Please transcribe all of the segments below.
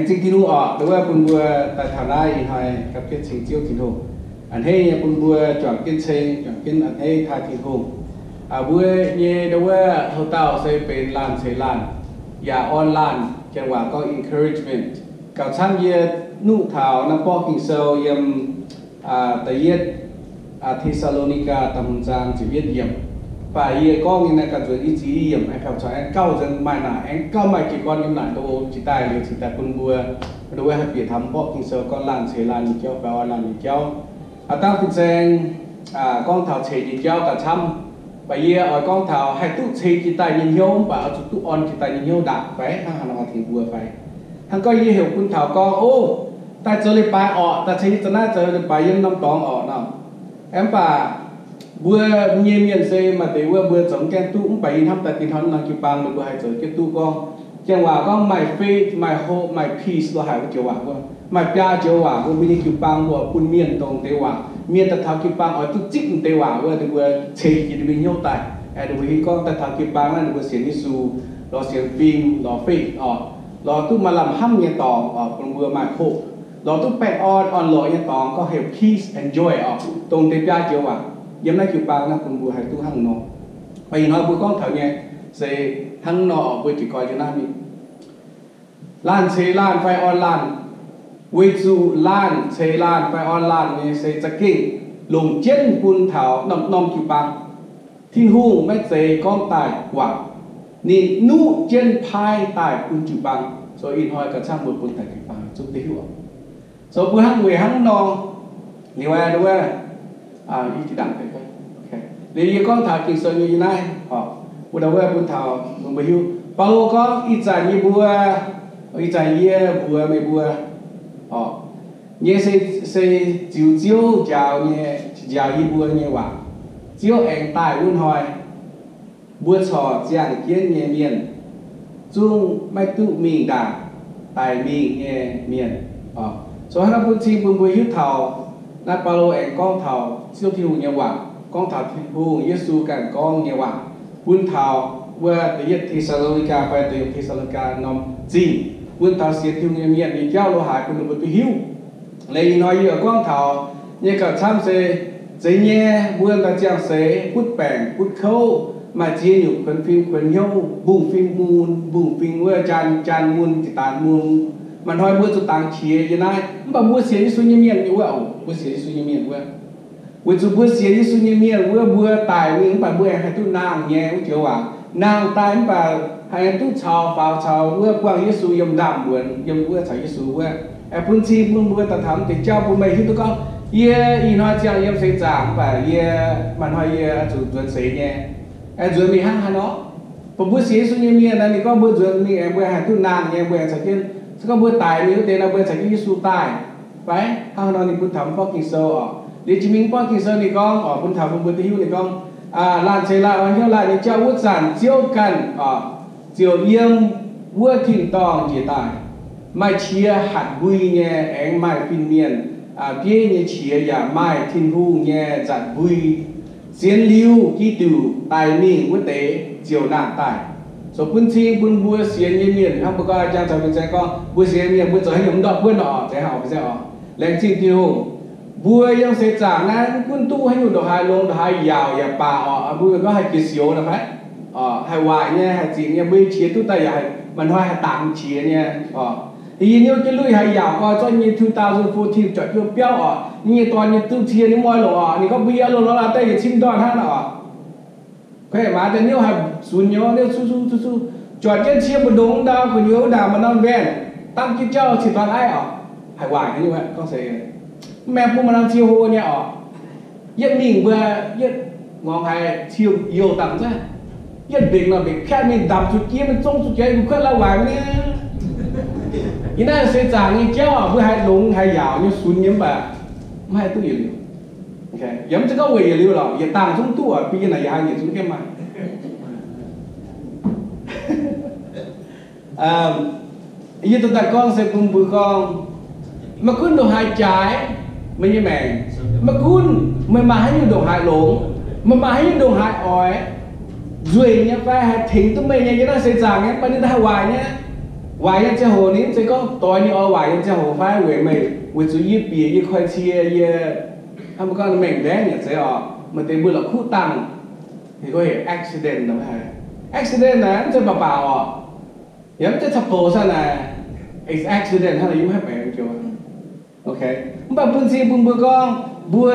Laengz zingh Tin-Hungh oc, ndau wuov bun mbuo daaih taux naaiv ih hnoi gapv jienv ceng Ziouv Tin-Hungh. A'hneiv nyei bun mbuo juangc jienv ceng, juangc jienv a'hneiv taaih Tin-Hungh. Mbuo nyei ndau wuov houv dauh se benx laanh ceix laanh, yaac orn laanh, janx waac gorngv encouragement. Gauh camv yie nuqv taux naaiv borqv Ging-Sou yiem da'yietv Te^saa^lo^ni^gaa da'hmz zaang ziepc yietv yiemc. Mv baac yie gorngv nyei naaiv ganh nzuonx i ziex yiemc, aengx gauh caux aengx gauh nzuonx maaih naaic, aengx gauh maaih jiez gorn yiem naaic ndo jiex daaih liuz cingx daaih bun mbuo, ndau wuov haih bieqc taux mv borqv Ging-Sou gorngv laanh ceix laanh nyei jauv fai orn laanh nyei jauv. Aav dangv fin-saeng gorngv taux ceix nyei jauv gauh camv, mv baac yie oix gorngv taux haih duqv ceix jiex daaih nyei hnyouv, mv baac oix zuqc duqv orn jiex daaih nyei hnyouv ndaangc fai hnangv haaix nor tengx mbuo fai. Hnangv gorngv yie heuc bun taux gorngv, O, daaih zoux leiz-baaix orqc, daaih ceix nyei za'naaiv zoux leiz-baaix yiem norm dorngx orqc nor. Mv baac mbuo nyei mienh se maaih deix wuov mbuo zoux mv gaengh duqv, mv baac yie hnamv daaih dinh hnoi norm jiu-baang ninh mbuo haih zoux jienv duqv gorngv, janx waac gorngv maaih faith, maaih hope, maaih peace lo haic wuov joux waac wuov, maaih biaa joux waac wuov mbuo nyei jiu-baang mbuo bun mienh dongh deix waac, mienh daaih taux jiu-baang oix duqv zipv deix waac wuov, ninh mbuo ceix jiex ninh mbuo hnyouv daaih. Ninh mbuo hiuv gorngv daaih taux jiu-baang naaiv ninh mbuo sienx Yesu, lorz sienx fim, lorz faith orqc, lorz duqv maaih lamh hnamv nyei dorngx orqc, bun mbuo maaih hope, lorz duqv baengh orn orn-lorqc nyei dorngx gorngv heuc peace and joy orqc, dongh deix biaa joux waac yiem naaiv jiu-baang naaiv bun mbuo haih duqv hnangv nor. Mv baac ih hnoi mbuo gorngv taux nyei se hnangv nor orqc, mbuo jiez gorn yiem naaiv mingh. Laanh ceix laanh fai orn laanh, weic zuqc laanh ceix laanh fai orn laanh nyei se za'gengh longc jienv bun taux norm-norm jiu-baang. Tin-Hungh maiv zeiz gorngv daaih guangc, ninh nuqv jienv paaiv daaih bun jiu-baang. So ih hnoi gauh camv mbuo bun daaih jiu-baang zungv duqv hiuv oc. So mbuo hnangv weic hnangv nor, liuz wuov, liuz yie gorngv taux Ging-Sou nyei yie naaiv, mbuo ndau wuov bun taux mbuo hiuv. Baulo gorngv ih zanc yie mbuo, ih zanc yie mbuox meih mbuo, orqc, nyei se, se ziux Ziouv njaaux nyei, njaaux yie mbuo nyei waac. Ziouv aengx daaih wuov hnoi, mbuo corc ziangh jienv nyei mienh zungv maiv duqv mingh ndaangc daic mingh nyei mienh. Orqc, so hnangv naaiv bun cing bun mbuo hiuv taux naaiv Baulo aengx gorngv taux Ziouv Tin-Hungh nyei waac, gorngv taux Tin-Hungh Yesu ganh gorngv nyei waac, bun taux wuov da'yietv Te^saa^lo^ni^gaa fai da'yietv Te^saa^lo^ni^gaa norm zingh, bun taux sienx Tin-Hungh nyei mienh nyei jauv lo haaix bun ninh mbuo duqv hiuv. Liuz ih hnoi yie gorngv taux nyei gauh camv se, zeiz nyei mbuo daaih ziangh seix butv baengc butv kouv, maaih ziex nyungc kuonx fim kuonx hnyouv, mbungh fim mun, mbungh fim wuov jaan, jaan mun, jiex daanx mun. Maaih hnoi mbuo zuqc dangx qiex yiem naaiv, mv baac mbuo sienx Yesu nyei mienh wuov, mbuo sienx Yesu nyei mienh wuov, weic zuqc mbuo sienx Yesu nyei mienh wuov, mbuo daic mingh mv baac mbuo aengx haih duqv nangh nyei wuov joux waac. Nangh daaih mv baac haih duqv caux, faaux caux wuov buangh Yesu yiem ndaamv-muonz, yiem wuov caux Yesu wuov. Aengx bun cing bun mbuo daaih taux deix jauv bun meih hiuv duqv gorngv, yie ih hnoi ziangh yiem seix zaangc mv baac yie maaih hnoi yie zuqc nzuonx seix nyei. Aengx nzuonx mingh hnangv haaix nor? Baac mbuo sienx Yesu nyei mienh naaiv, ninh gorngv mbuo nzuonx mingh aengx mbuo haih duqv nangh nyei, mbuo aengx caux jienv, se gorngv mbuo daic mingh wuov deix nor mbuo caux jienv Yesu daaih fai? Hnangv haaix nor ninh bun taux mv borqv Ging-Sou orqc. Liuz jiex mingh mv borqv Ging-Sou ninh gorngv orqc, bun taux bun mbuo duqv hiuv ninh gorngv, laanh ceix laanh, orn hnyouv laanh nyei jauv wuov zanc Ziouv ganh orqc, ziouc yiem wuov tin-dorngh njiec daaih. Maaih qiex hatc mbui nyei, aengx maaih fin-mienh bieiv nyei qiex, yaac maaih Tin-Hungh nyei nzatc mbui. Sienx liuz Giduc daic mingh wuov deix ziouc nangh daaih. Zoux bun cing bun mbuo sienx nyei mienh hnangv mbuo gorngv, jang caux fin-saeng gorngv, mbuo sienx nyei mienh mbuo zoux haaix nyungc mv ndortv buonv orqc, zeiz haaix orqc, fin-saeng orqc. Laengz zingh Tin-Hungh. Mbuo yiem seix zaangc naaiv mv gunv duqv haaix nyungc ndongc haaix longx ndongc haaix yaauc yaac baac orqc, mbuo gorngv haih jiex sioux nor fai? Orqc, haih waaic nyei, haih zingc nyei, mbuo nyei qiex duqv daaih yaac maaih hnoi haih dangx qiex nyei orqc. Yie niouv jienv lui haaix yaauc gorx, zorqv yie nyei two thousand fourteen juangc jienv biauv orqc, yie nyei dorn nyei duqv cie nyei mv oix longc orq. Ninh gorngv mbuo yie oix longc nor, laaix daaih yietc cin ndorn hnangv orqc. Kuv maaiz daaih niouv haih sunx nyei, niouv cuv cuv cuv cuv, juangc jienv cie mbu'ndongx ndau gu'nyuoz wuov ndaangc maaih norm van, dangv jienv jauv cin dorn aiv orqc. Haih waaic nyei, gorngv se mv maengx bun maaih norm cie hlo nyei orqc. Yietv mingh mbuo, yietv ngorc haiz cie youh dangc zaqv, yietv mbenc nor mbenc piatv mingh ndapc zuqc jiex mingh zong zuqc jiex mingh kuotv la'waaic nyei. Yie naaiv se zaangc nyei jauv, mbuo haiz longx haiz yaauc nyei sunx nyei mv baac maiv haih duqv yietc liuz. Yaac mv zeiz gorngv weic yietc liuz lorqc, yietc dangh zungv duqv, bi yie naaic yietc haaix yietc zungv jienv maaih. Yie daaih gorngv se bun mbuo gorngv, maiv gunv ndongc haaix jaaix meih nyei maengc, maiv gunv meih maaih haaix nyungc ndongc haaix longx, meih maaih haaix nyungc ndongc haaix oix, nzueic nyei fai haih tengx duqv meih nyei, yie naaiv seix zaangc nyei, mv baac ninh daaih haih waaic nyei. Waaic yiem ziangh hoc ninh mv zeiz gorngv doix ninh oix waaic yiem ziangh hoc fai weic meih, weic zuqc yie bieqc, yie koi cie, yie, hnangv mbuo gorngv mengh mbaengx yaac zeiz oc, maaih deix mbuo la'kuqv dangh. Accident naaic mv zeiz baac baac oc, yaac mv zeiz ca'bouc sa naaic, it's accident hnangv naaic yie mv haih baengc joux. Mv baac bun cing bun mbuo gorngv mbuo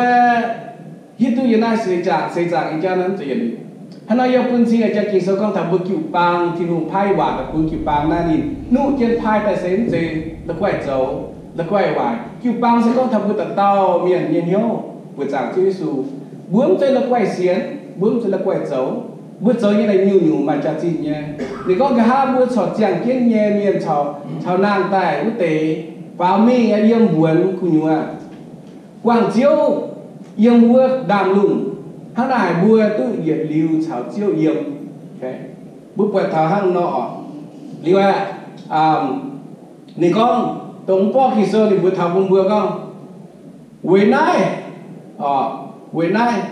hiuv duqv yiem naaiv seix zaangc, seix zaangc nyei jauv naaiv mv zeiz yietc liuz. Hnangv nor yie bun cing yaac jangx Ging-Sou gorngv taux mbuo jiu-baang, Tin-Hungh paaiv waac daaih bun jiu-baang naaiv ninh nuqv jienv paaiv daaih se mv zeiz la'guaih zoux, la'guaih waaic. Jiu-baang se gorngv taux mbuo dauh dauh mienh nyei hnyouv buoqc zaangc Ziouv Yesu. Mbuo mv zeiz la'guaih sienx, mbuo mv zeiz la'guaih zoux. Mbuo zoux nyei naaic nyungc-nyungc maaih jaax-zinh nyei. Ninh gorngv nqa'haav mbuo corc ziangh jienv nyei mienh caux, caux nangh daaih wuov deix faaux mingh yiem mbuonx gu'nyuoz, guangc Ziouv yiem wuov ndaamv-lungh. Hnangv naaic mbuo duqv yietc liuz caux Ziouv yiem. Mbuo buatc taux hnangv nor oc. Liuz aeqv, ninh gorngv dongh mv borqv Ging-Sou ninh mbuox taux bun mbuo gorngv, weic naaiv, weic naaiv,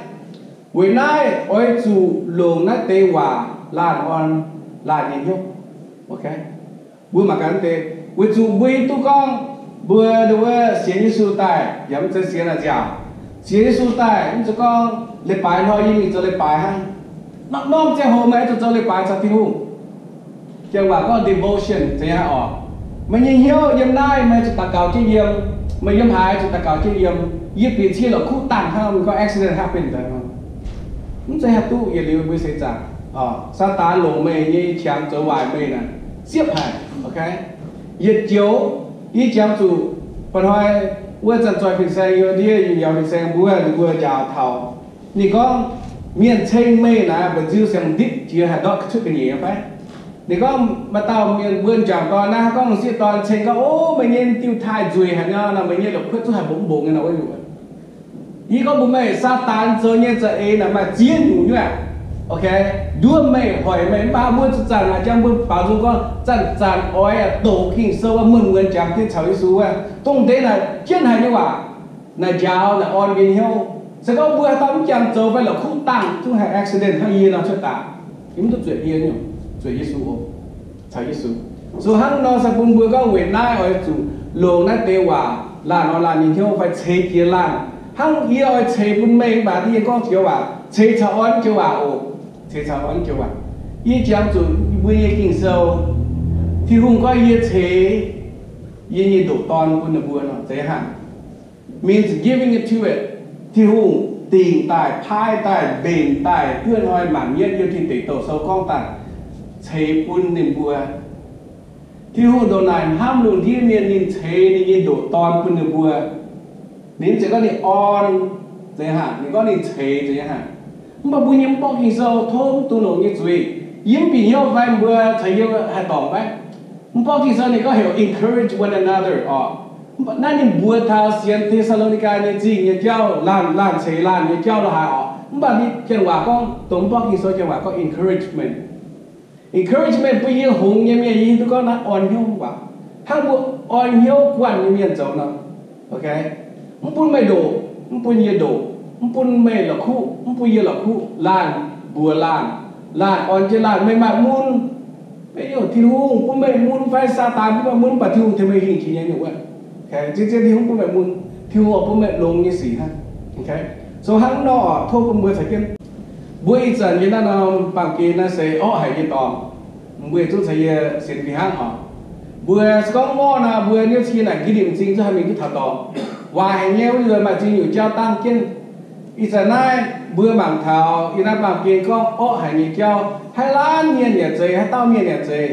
weic naaiv oix zuqc longc naaiv deix waac laanh orn laanh nyei hnyouv. Mbuo mangc gaax deix, weic zuqc mbuo hiuv duqv gorngv mbuo wuov sienx Yesu daaih, yaac mv zeiz sienx aqv nziaauc. Sienx Yesu daaih mv zeiz gorngv leiz-baaix hnoi yie mingh zoux leiz-baaix hnangv. Norm-norm ziangh hoc meih oix zuqc zoux leiz-baaix caux Tin-Hungh. Janx waac gorngv devotion zeiz hnangv oc. Meih nyei hnyouv yiem naaiv meih zuqc daux gaux jienv yiem, meih yiem haaix zuqc daux gaux jienv yiem. Yie bieqc cie la'kuqv dangh hnangv, mv gorngv accident happen daaih, mv zeiz haih duqv yietc liuz mbuo seix zaangc. Saadaan longc meih nyei qangx zoux waaic meih naaic, siepv haic. Yietc joux yie jangx zuqc, ba'hnoi wuov zanc zoih fin-saeng, yie ndiev yie njaaux fin-saeng mbuo, ninh mbuo njaaux taux, ninh gorngv, mienh ceng meih naaic mba'nziu siang-nditv jiex haih ndortv cuotv ga'nyeic fai? Ninh gorngv maaih dauh mienh mbuo njaaux dorn naaiv gorngv, sieqv dorn ceng gorngv, o, meih nyei diuh taaih nzueic haic nor, meih nyei la'kuotv zungv haih mbungx mbungx nyei nor, wuov nyungc. Yie gorngv mbuox meih, Saadaan zoux nyei za'eix naaic maaih ziex nyungc nyuoqv. Ok, nduov meih, hoic meih, mv baac mbuo zanc-zanc naaic jangx mbuo baaux nzung gorngv zanc-zanc oix doqc Ging-Sou wuov, muonz-muonz jangx jienv caux Yesu wuov, dongh deix naaic jienv haic nyei waac, naaic njaaux naaic orn mbuo hnyouv. Se gorngv mbuo haaix dauh mv jangx zoux fai la'kuqv dangh zungv haih accident hnangv yie nor cuotv daaih. Yie mv duqv zuoqc yie nyungc, zuoqc Yesu oc. Caux Yesu. So hnangv nor se bun mbuo gorngv weic naaiv oix zuqc longc naaiv deix waac laanh orn laanh nyei hnyouv fai ceix jiez laanh. Hnangv yie oix ceix bun meih mv baac yie gorngv joux waac, ceix caux orn joux waac oc. Ceix caux orn joux waac. Yie jangx zuqc mbuo nyei Ging-Sou, Tin-Hungh gorngv yie ceix yie nyei ndoqc Dorn bun ninh mbuo nor, zeiz hnangv. Means giving it to it. Tin-Hungh dingc daaih, paaiv daaih, mbenc daaih, duqv hnoi mangc mienv yiem Tin Deic Douh Sou gorngv daaih, ceix bun ninh mbuo. Tin-Hungh ndongc naaic hnamv lungh ndiev mienh, ninh ceix ninh nyei ndoqc Dorn bun ninh mbuo. Ninh mv zeiz gorngv ninh orn, zeiz hnangv, ninh gorngv ninh ceix, zeiz hnangv. Mv baac mbuo nyei mv borqv Ging-Sou tov mv dungx longc nyei zuiz. Yie mv bieqc hnyouv fai mbuo caux yie haih dorngc fai? Mv borqv Ging-Sou ninh gorngv heuc encourage one another oc. Naaiv ninh mbuox taux sienx Te^saa^lo^ni^gaa nyei zingh nyei jauv, laanh, laanh ceix laanh nyei jauv lo haaix oc. Mv baac ninh janx waac gorngv, dongh mv borqv Ging-Sou janx waac gorngv encouragement. Encouragement bun yie hngongx nyei mienh, yie hiuv duqv gorngv naaiv orn hnyouv waac. Hnangv mbuo orn hnyouv guanh nyei mienh zoux nor. Ok, mv bun meih ndoqc, mv bun yie ndoqc, mv bun meih la'kuqv, mv bun yie la'kuqv, laanh mbuox laanh, laanh orn jienv laanh. Meih maaih mun, meih heuc Tin-Hungh bun meih mun fai Saadaan bun meih mun, mv baac Tin-Hungh tengx meih hingh jiex nyei nyungc wuov. Ok, zien-zien Tin-Hungh bun meih mun, Tin-Hungh oix bun meih longx nyei sic hnangv. Ok, so hnangv nor oc, tov bun mbuo caux jienv. Mbuo ih zanc yiem naaiv norm baamh gen naaiv se orqv haic nyei dorngx. Mbuo yietc zungv caux yie sienx fih hnangv oc. Mbuo se gorngv mborqv nor, mbuo niouv cie naaic nqi nimc m'zing zungv haih mingh duqv taux dorngx. Waaic haic nyei, wuov nzuonx maaih ziex nyungc jauv dangv jienv. Ih zanc naaiv mbuo mangc taux yiem naaiv baamh gen gorngv orqv haic nyei jauv, haaix laanh mienh yaac zeiz, haaix dauh mienh yaac zeiz.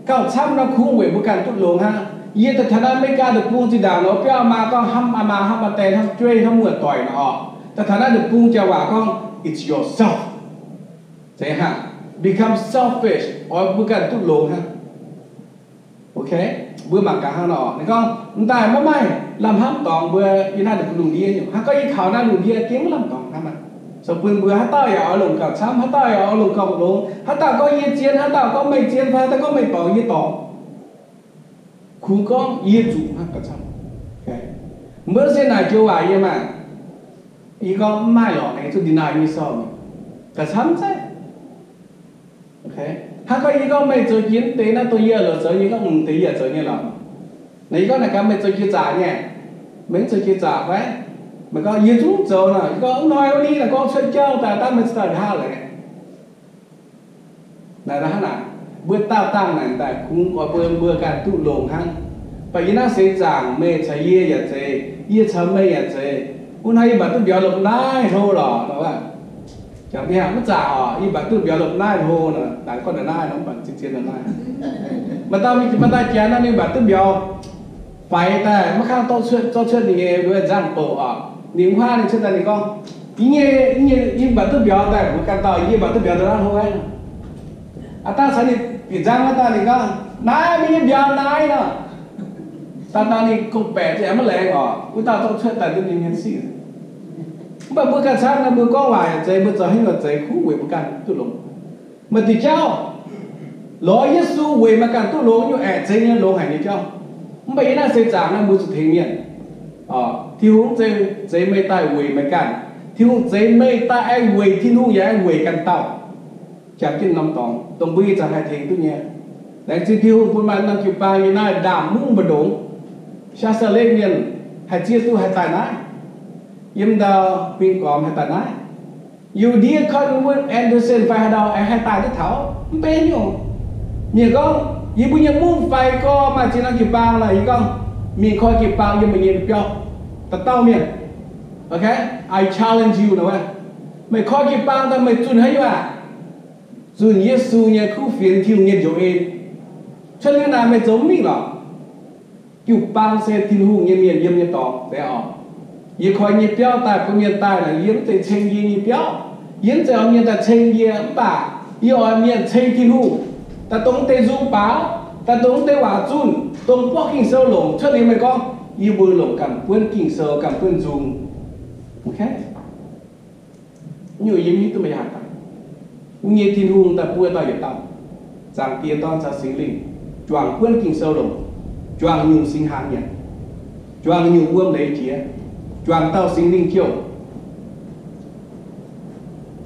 Gauh camv nor kungx weic mbuo ganh duqv longx hnangv. Yie daaih taux naaiv America deic-bung zinh ndaangc nor, biauv maa gorngv hnamv maa, maa hnamv maa deix, hnamv jueiv, hnamv muoz-doic nor oc. Daaih taux naaiv deic-bung jauv waac gorngv, it's yourself. Zeiz hnangv, become selfish, oix mbuo ganh duqv longx hnangv. Ok, mbuo mangc gaax hnangv nor. Ninh gorngv, m'daaih maiv maaih lamh hnamv dorngx mbuo yiem naaiv deic-bung lungh ndiev nyungc. Hnangv gorngv yie kaux naaiv lungh ndiev gengh maiv lamh dorngx hnangv aqv. So bun mbuo haaix dauh yaac oix longc gauh camv, haaix dauh yaac oix longc gauh longx, haaix dauh gorngv yie zien, haaix dauh gorngv meih zien, haaix dauh gorngv meih dorngc, yie dorngc. Kungx gorngv yie zuqc hnangv gauh camv. Mbuo se naaic joux waac yie maah, yie gorngv mv maaih lorqc, ninh zungv deny nyei sorg. Gauh camv zeiv. Hnangv gorngv yie gorngv meih zoux jiex mv deix naaiv dongh yie loc zoux, yie gorngv mv deix yie zoux nyei lorqc. Naaiv yie gorngv naaic gaax meih zoux jiex zaqc nyei, meih mv zoux jiex zaqc fai? Meih gorngv yie zungv zoux nor. Yie gorngv mv hnoi wuov ni naaic gorngv cuotv jauv daaih dangv meih cingx daaih nqa'haav lorqc. Naaic hnangv naaic, mbuo daauh dangh naaic daaih kungx oix bun mbuo ganh duqv longx hnangv. Mv baac yie naaiv seix zaangc meih caux yie yaac zeiz, yie caux meih yaac zeiz. Wuov hnoi yie mv baac duqv mbiauz lomh naaiv hlo lorqc. Jangx mv zaqc oc, yie mv baac duqv mbiauz lomh naaiv hlo nor, naaic gorngv naaiv nor, mv baac zien-zien naaiv. Maaih dauh, maaih dauh janx nor ninh mv baac duqv mbiauz faix daaih maiv kangv dorh cuotv, zorqv cuotv ninh nyei nzangc bouc oc. Ninh mv huaav ninh cuotv daaih ninh gorngv, yie nyei, yie mv baac duqv mbiauz daaih mbuox ganh dauh, yie mv baac duqv mbiauz daaih naaiv hlo aqv. Aav dangh caux ninh bieqc nzangv wuov dauh ninh gorngv, naaiv mingh nyei mbiauz naaiv nor. Daaih dangh ninh gong-baeqc za'gengh maiv laengz oc, wuov dauh zorqv cuotv daaih duqv ninh nyei sic. Mv baac mbuo ganh camv naaiv mbuo gorngv waac yaac zeiz, mbuo zoux haaix nyungc zeiz, kuv weic mbuo ganh duqv longx. Maaih diuc jauv lorz Yesu weic meih ganh duqv longx nyungc aeqv, zeiz nyei longx haic nyei jauv. Mv baac yie naaiv seix zaangc naaiv mbuo zuqc tengx mienh. Tin-Hungh mv zeiz zeix meih daaih weic meih ganh. Tin-Hungh zeix meih daaih aengx weic Tin-Hungh yaac aengx weic ganh dauh. Jangx jienv norm dorngx dongh mbuo ih zanc haih tengx duqv nyei. Laengz zingh Tin-Hungh bun maaih norm jiu-baang yiem naaiv ndaamv-mungv mbu'ndongx, Saasauv-Lev Mienh haih zieqv duqv haih daaih naaiv. Yiem ndau huing gormx haih daaih naaiv. Yie ndiev Collingwood, Anderson fai haaix ndau aengx haih daaih duqv taux, mv benx nyungc. Mienh gorngv, yie mbuo nyei mungv faix gorx maaih ziex norm jiu-baang naaic, yie gorngv, mingh koi jiu-baang yiem meih nyei biauv, dauh dauh mienh. Okay? I challenge you nor, meih koi jiu-baang daaih meih zunh haaix nyungc aqv? Zunh Yesu nyei kuv fienx, Tin-Hungh nyei njoux en. Cuotv liuz naaic meih zoux mv mingh lorqc. Jiu-baang se Tin-Hungh nyei mienh yiem nyei dorngx deix oc. Yie koi nyei biauv daaih bun mienh daaih naaic, yie mv zeiz ceng yie nyei biauv. Yie mv zeiz oix mienh daaih ceng yie, mv baac yie oix mienh ceng Tin-Hungh. Daaih dongh deix nzung baaux, daaih dongh deix waac zunh, dongh borqv Ging-Sou longc. Cuotv liuz meih gorngv, yie mbuo longc ganh buonv Ging-Sou, ganh buonv nzung. Okay? Nyungc yie mv hiuv duqv meih haaix daaih. Mv nyei Tin-Hungh daaih buo dauh yietc dauh, Zaangc Diex, Dorn caux Singx Lingh, juangc buonv Ging-Sou longc, juangc nyungc singx hnaangx nyanc, juangc nyungc wuom leiz jiex, juangc dauh Singx Lingh jouh.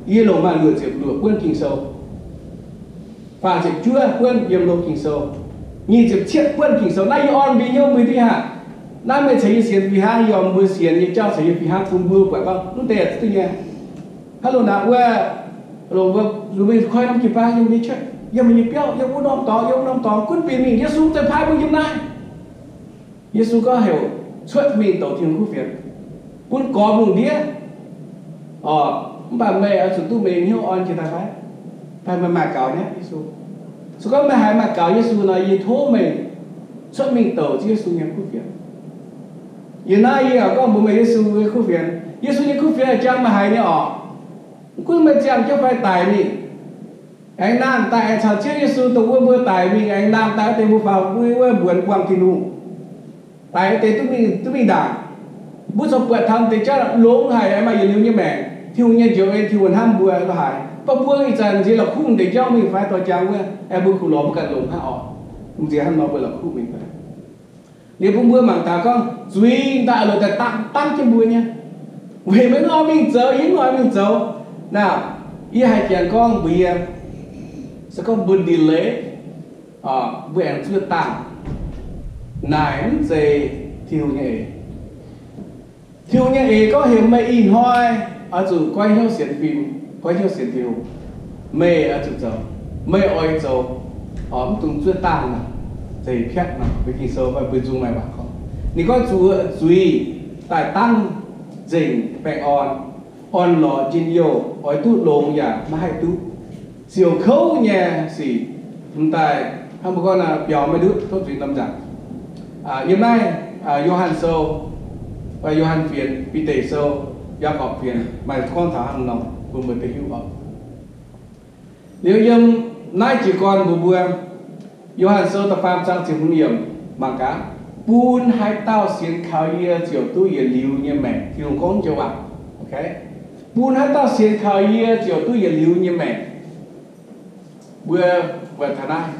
Yie longc maaih luoqc ziepc luoqc buonv Ging-Sou. Faah ziepc juov buonv yiem loz Ging-Sou. Nyic ziepc cietv buonv Ging-Sou. Naaiv yie orn mbuo hnyouv mbuo diuh haic. Naaiv meih caux yie sienx fih hnangv, yie oix mbuo sienx nyei jauv caux yie fih hnangv bun mbuo buatc gorngv mv deix duqv nyei. Hnangv loz naaic wuov, loz mbuo, mbuo koi norm jiu-baang yiem mbuo nyei church, yiem mbuo nyei biauv, yiem wuov norm dorngx, yiem wuov norm dorngx, gunv bieqc mingh Yesu mv zeiz paaiv mbuo yiem naaiv. Yesu gorngv heuc cuotv mingh douc Tin-Hungh kuv fienx, bun gormx lungh ndiev. Orqc, mv baac meih oix zuqc duqv meih nyei hnyouv orn jiex daaih fai? Fai meih maaih gaux nyei Yesu? Se gorngv meih haiz maaih gaux Yesu nor, yie tov meih cuotv mingh douc Ziouv Yesu nyei kuv fienx. Yie naaiv yie yaac gorngv mbuox meih Yesu nyei kuv fienx. Yesu nyei kuv fienx jangx meih haiz nyei orqc. Mv gunv meih ziangh jienv fai daic mingh, aengx nangh daaih aengx caux Ziouv Yesu dongh wuov mbuo daic mingh, aengx nangh daaih wuov deix mbuo faaux mbuo wuov mbuonx buangh Tin-Hungh. Daic wuov deix duqv mingh, duqv mingh ndaangc. Mbuo corc buatc taux deix jauv longx haic, aengx maaih yietc liuz nyei maengc. Tin-Hungh nyei njoux en, Tin-Hungh hnamv mbuo lo haic. Mv baac mbuo ih zanc nziex la'kuqv deix jauv mingh fai dorh jangx wuov, aengx mbuo kuh lorz mbuo ganh longx hnangv orqc. Nziex hnangv nor mbuo la'kuqv mingh fai? Liuz bun mbuo mangc gaax gorngv zuiz daaih loc daaih dangv, dangv jienv mbuo nyei. Weic meih mv oix mingh zoux, yie mv oix mingh zoux. Naaiv, yie haih janx gorngv mbuox yie, se gorngv mbuo delay, mbuo aengx zuov dangh, naaic mv zeiz Tin-Hungh nyei eix. Tin-Hungh nyei eix gorngv heuc meih ih hnoi oix zuqc goiv hnyouv sienx fim, goiv hnyouv sienx Tin-Hungh. Meih oix zuqc zoux, meih oix zoux, mv dungx zuov dangh naaic, zeiz piatv naaic. Mbuo Ging-Sou fai mbuo nzung maaih waac gorngv, ninh gorngv zuqc zuiz daaih dangv nzengc baengh orn, orn-lorqc njien-youh, oix duqv longx yaac maiv haih duqv. Siouc kouv nyei sic, m'daaih hnangv mbuo gorngv biaux maiv ndutv, tov zuiz norm nzangc. Yiem naaiv Yo^han Sou, fai Yo^han Fienx, Bide Sou, Yaagorpc Fienx maaih gorngv taux hnangv nor bun mbuo deix hiuv oc. Liuz yiem naaiv jiez gorn mbuox mbuo, Yo^han Sou da'faam zaang ziepc hmz yiemc mangc gaax, bun haaix dauh sienx kaux yie ziouc duqv yietc liuz nyei maengc. Tin-Hungh gorngv joux waac, bun haaix dauh sienx kaux yie ziouc duqv yietc liuz nyei maengc. Mbuo buatc taux naaiv,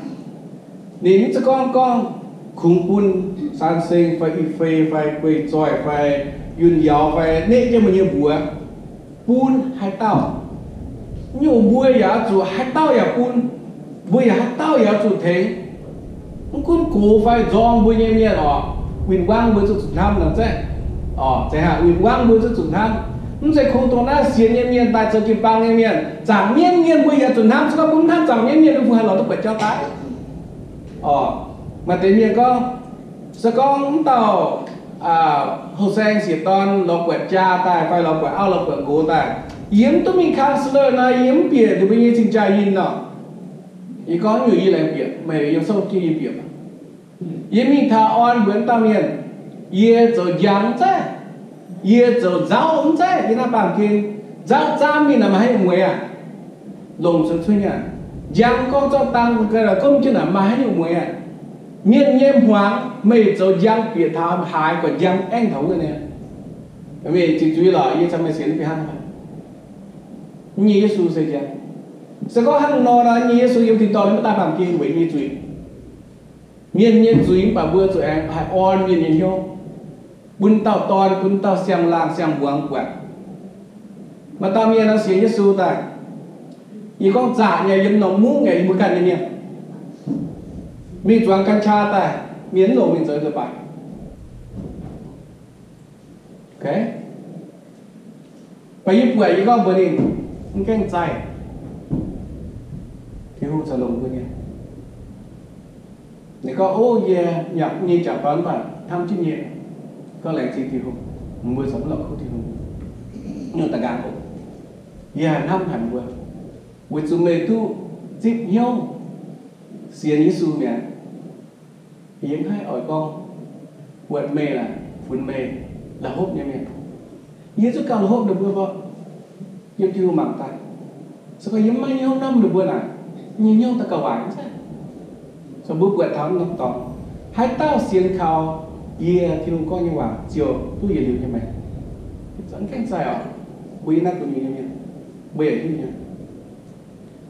ninh mv zeiz gorngv, gorngv kungx bun Saan Seng fai I^fei fai Guei Zoih fai Yunh Yauz fai neqv jienv mbuo nyei mbuox, bun haaix dauh. Nyungc mbuo yaac oix zuqc haaix dauh yaac bun. Mbuo yaac haaix dauh yaac zuqc tengx. Mv gunv gox fai nzorng mbuo nyei mienh oc, win-wangv mbuo zuqc zuqc hnamv nor zeiz. Oc, zeiz haic, win-wangv mbuo zuqc zuqc hnamv. Mv zeiz kungx dongh naaiv sienx nyei mienh daaih zoux jiu-baang nyei mienh, zaangc mienv mienh mbuo yaac zuqc hnamv. Se gorngv mbuo mv hnamv zaangc mienv mienh, mbuo fungc haih lorz duqv buatc jauv daaih? Oc, maaih deix mienh gorngv, se gorngv mv dauh houh saeng sieqv dorn lorz buatc jaa daaih, fai lorz buatc auv, lorz buatc nqox daaih, yie mv duqv mingh counselor nor, yie mv bieqc ninh mbuo nyei cing-jaa yinh nor. Yie gorngv, nyungc yie laengz bieqc, meih yiem sou jienv yie bieqc. Yie mingh taux orn mbuox dauh mienh, yie zoux njang mv zeiz, yie zoux nzauv mv zeiz, yie naaiv baamh gen nzauv zaamv mingh naaic maaih haaix nyungc mueiz aqv? Longc cun cuotv nyei aqv. Njang gorngv zorqv dang gomv jienv naaic maaih haaix nyungc mueiz aqv? Mienh nyei hmuangx meih zoux njang bieqc taux haaix, guangc njang aengx taux wuov nyei. Meih ziqc zuiz lorqc, yie caux meih sienx fih hnangv. Nyei Yesu se njang. Se gorngv hnangv nor nor, nyei Yesu yiem tin-dorngh maiv daaih baamh gen weic nyei zuiz. Mienh nyei zuiz mv baac mbuo zuqc aengx haih orn mienh nyei hnyouv, bun dauh dorn, bun dauh siang-laangh siang-mbuangz buatc. Maaih dauh mienh nor sienx Yesu daaih, yie gorngv zaqc nyei, yiem norm mungv nyei, yie mbuo ganh nyei mienh, mingh zuangx กัญชา daaih, mienh mv longc mingh zoux leiz-baaix. Mv baac yie buatc, yie gorngv mbuox ninh, mv gaengh zaih, Tin-Hungh caux longc mbuo nyei. Ninh gorngv, ov, yie nyei jangc dorn mv baac hnamv jienv nyei. Gorngv, laengz zingh Tin-Hungh, mbuo caux mv lorqc kuv Tin-Hungh. Nyungc da'nqaang oc, yie haih hnamv haic mbuo, weic zuqc meih duqv zipv hnyouv sienx Yesu mi'aqv. Yie mv haih oix gorngv buatc meih laaix funx meih la'hopv nyei mienh. Yie zungv gauh la'hopv ninh mbuo mborqv, yiem Tin-Hungh mangc daaih. Se gorngv yie mv maaih hnyouv norm ninh mbuo naaic, nyei hnyouv daaih gauh waaic mv zeiz? Mbuo buatc taux norm dorngx, haaix dauh sienx kaux yie, Tin-Hungh gorngv nyei waac, ziouc duqv yietc liuz nyei maengc. Mv gaengh zaih oc, mbuo yiem naaiv gu'nyuoz nyei mienh, mbuo yaac hiuv nyei.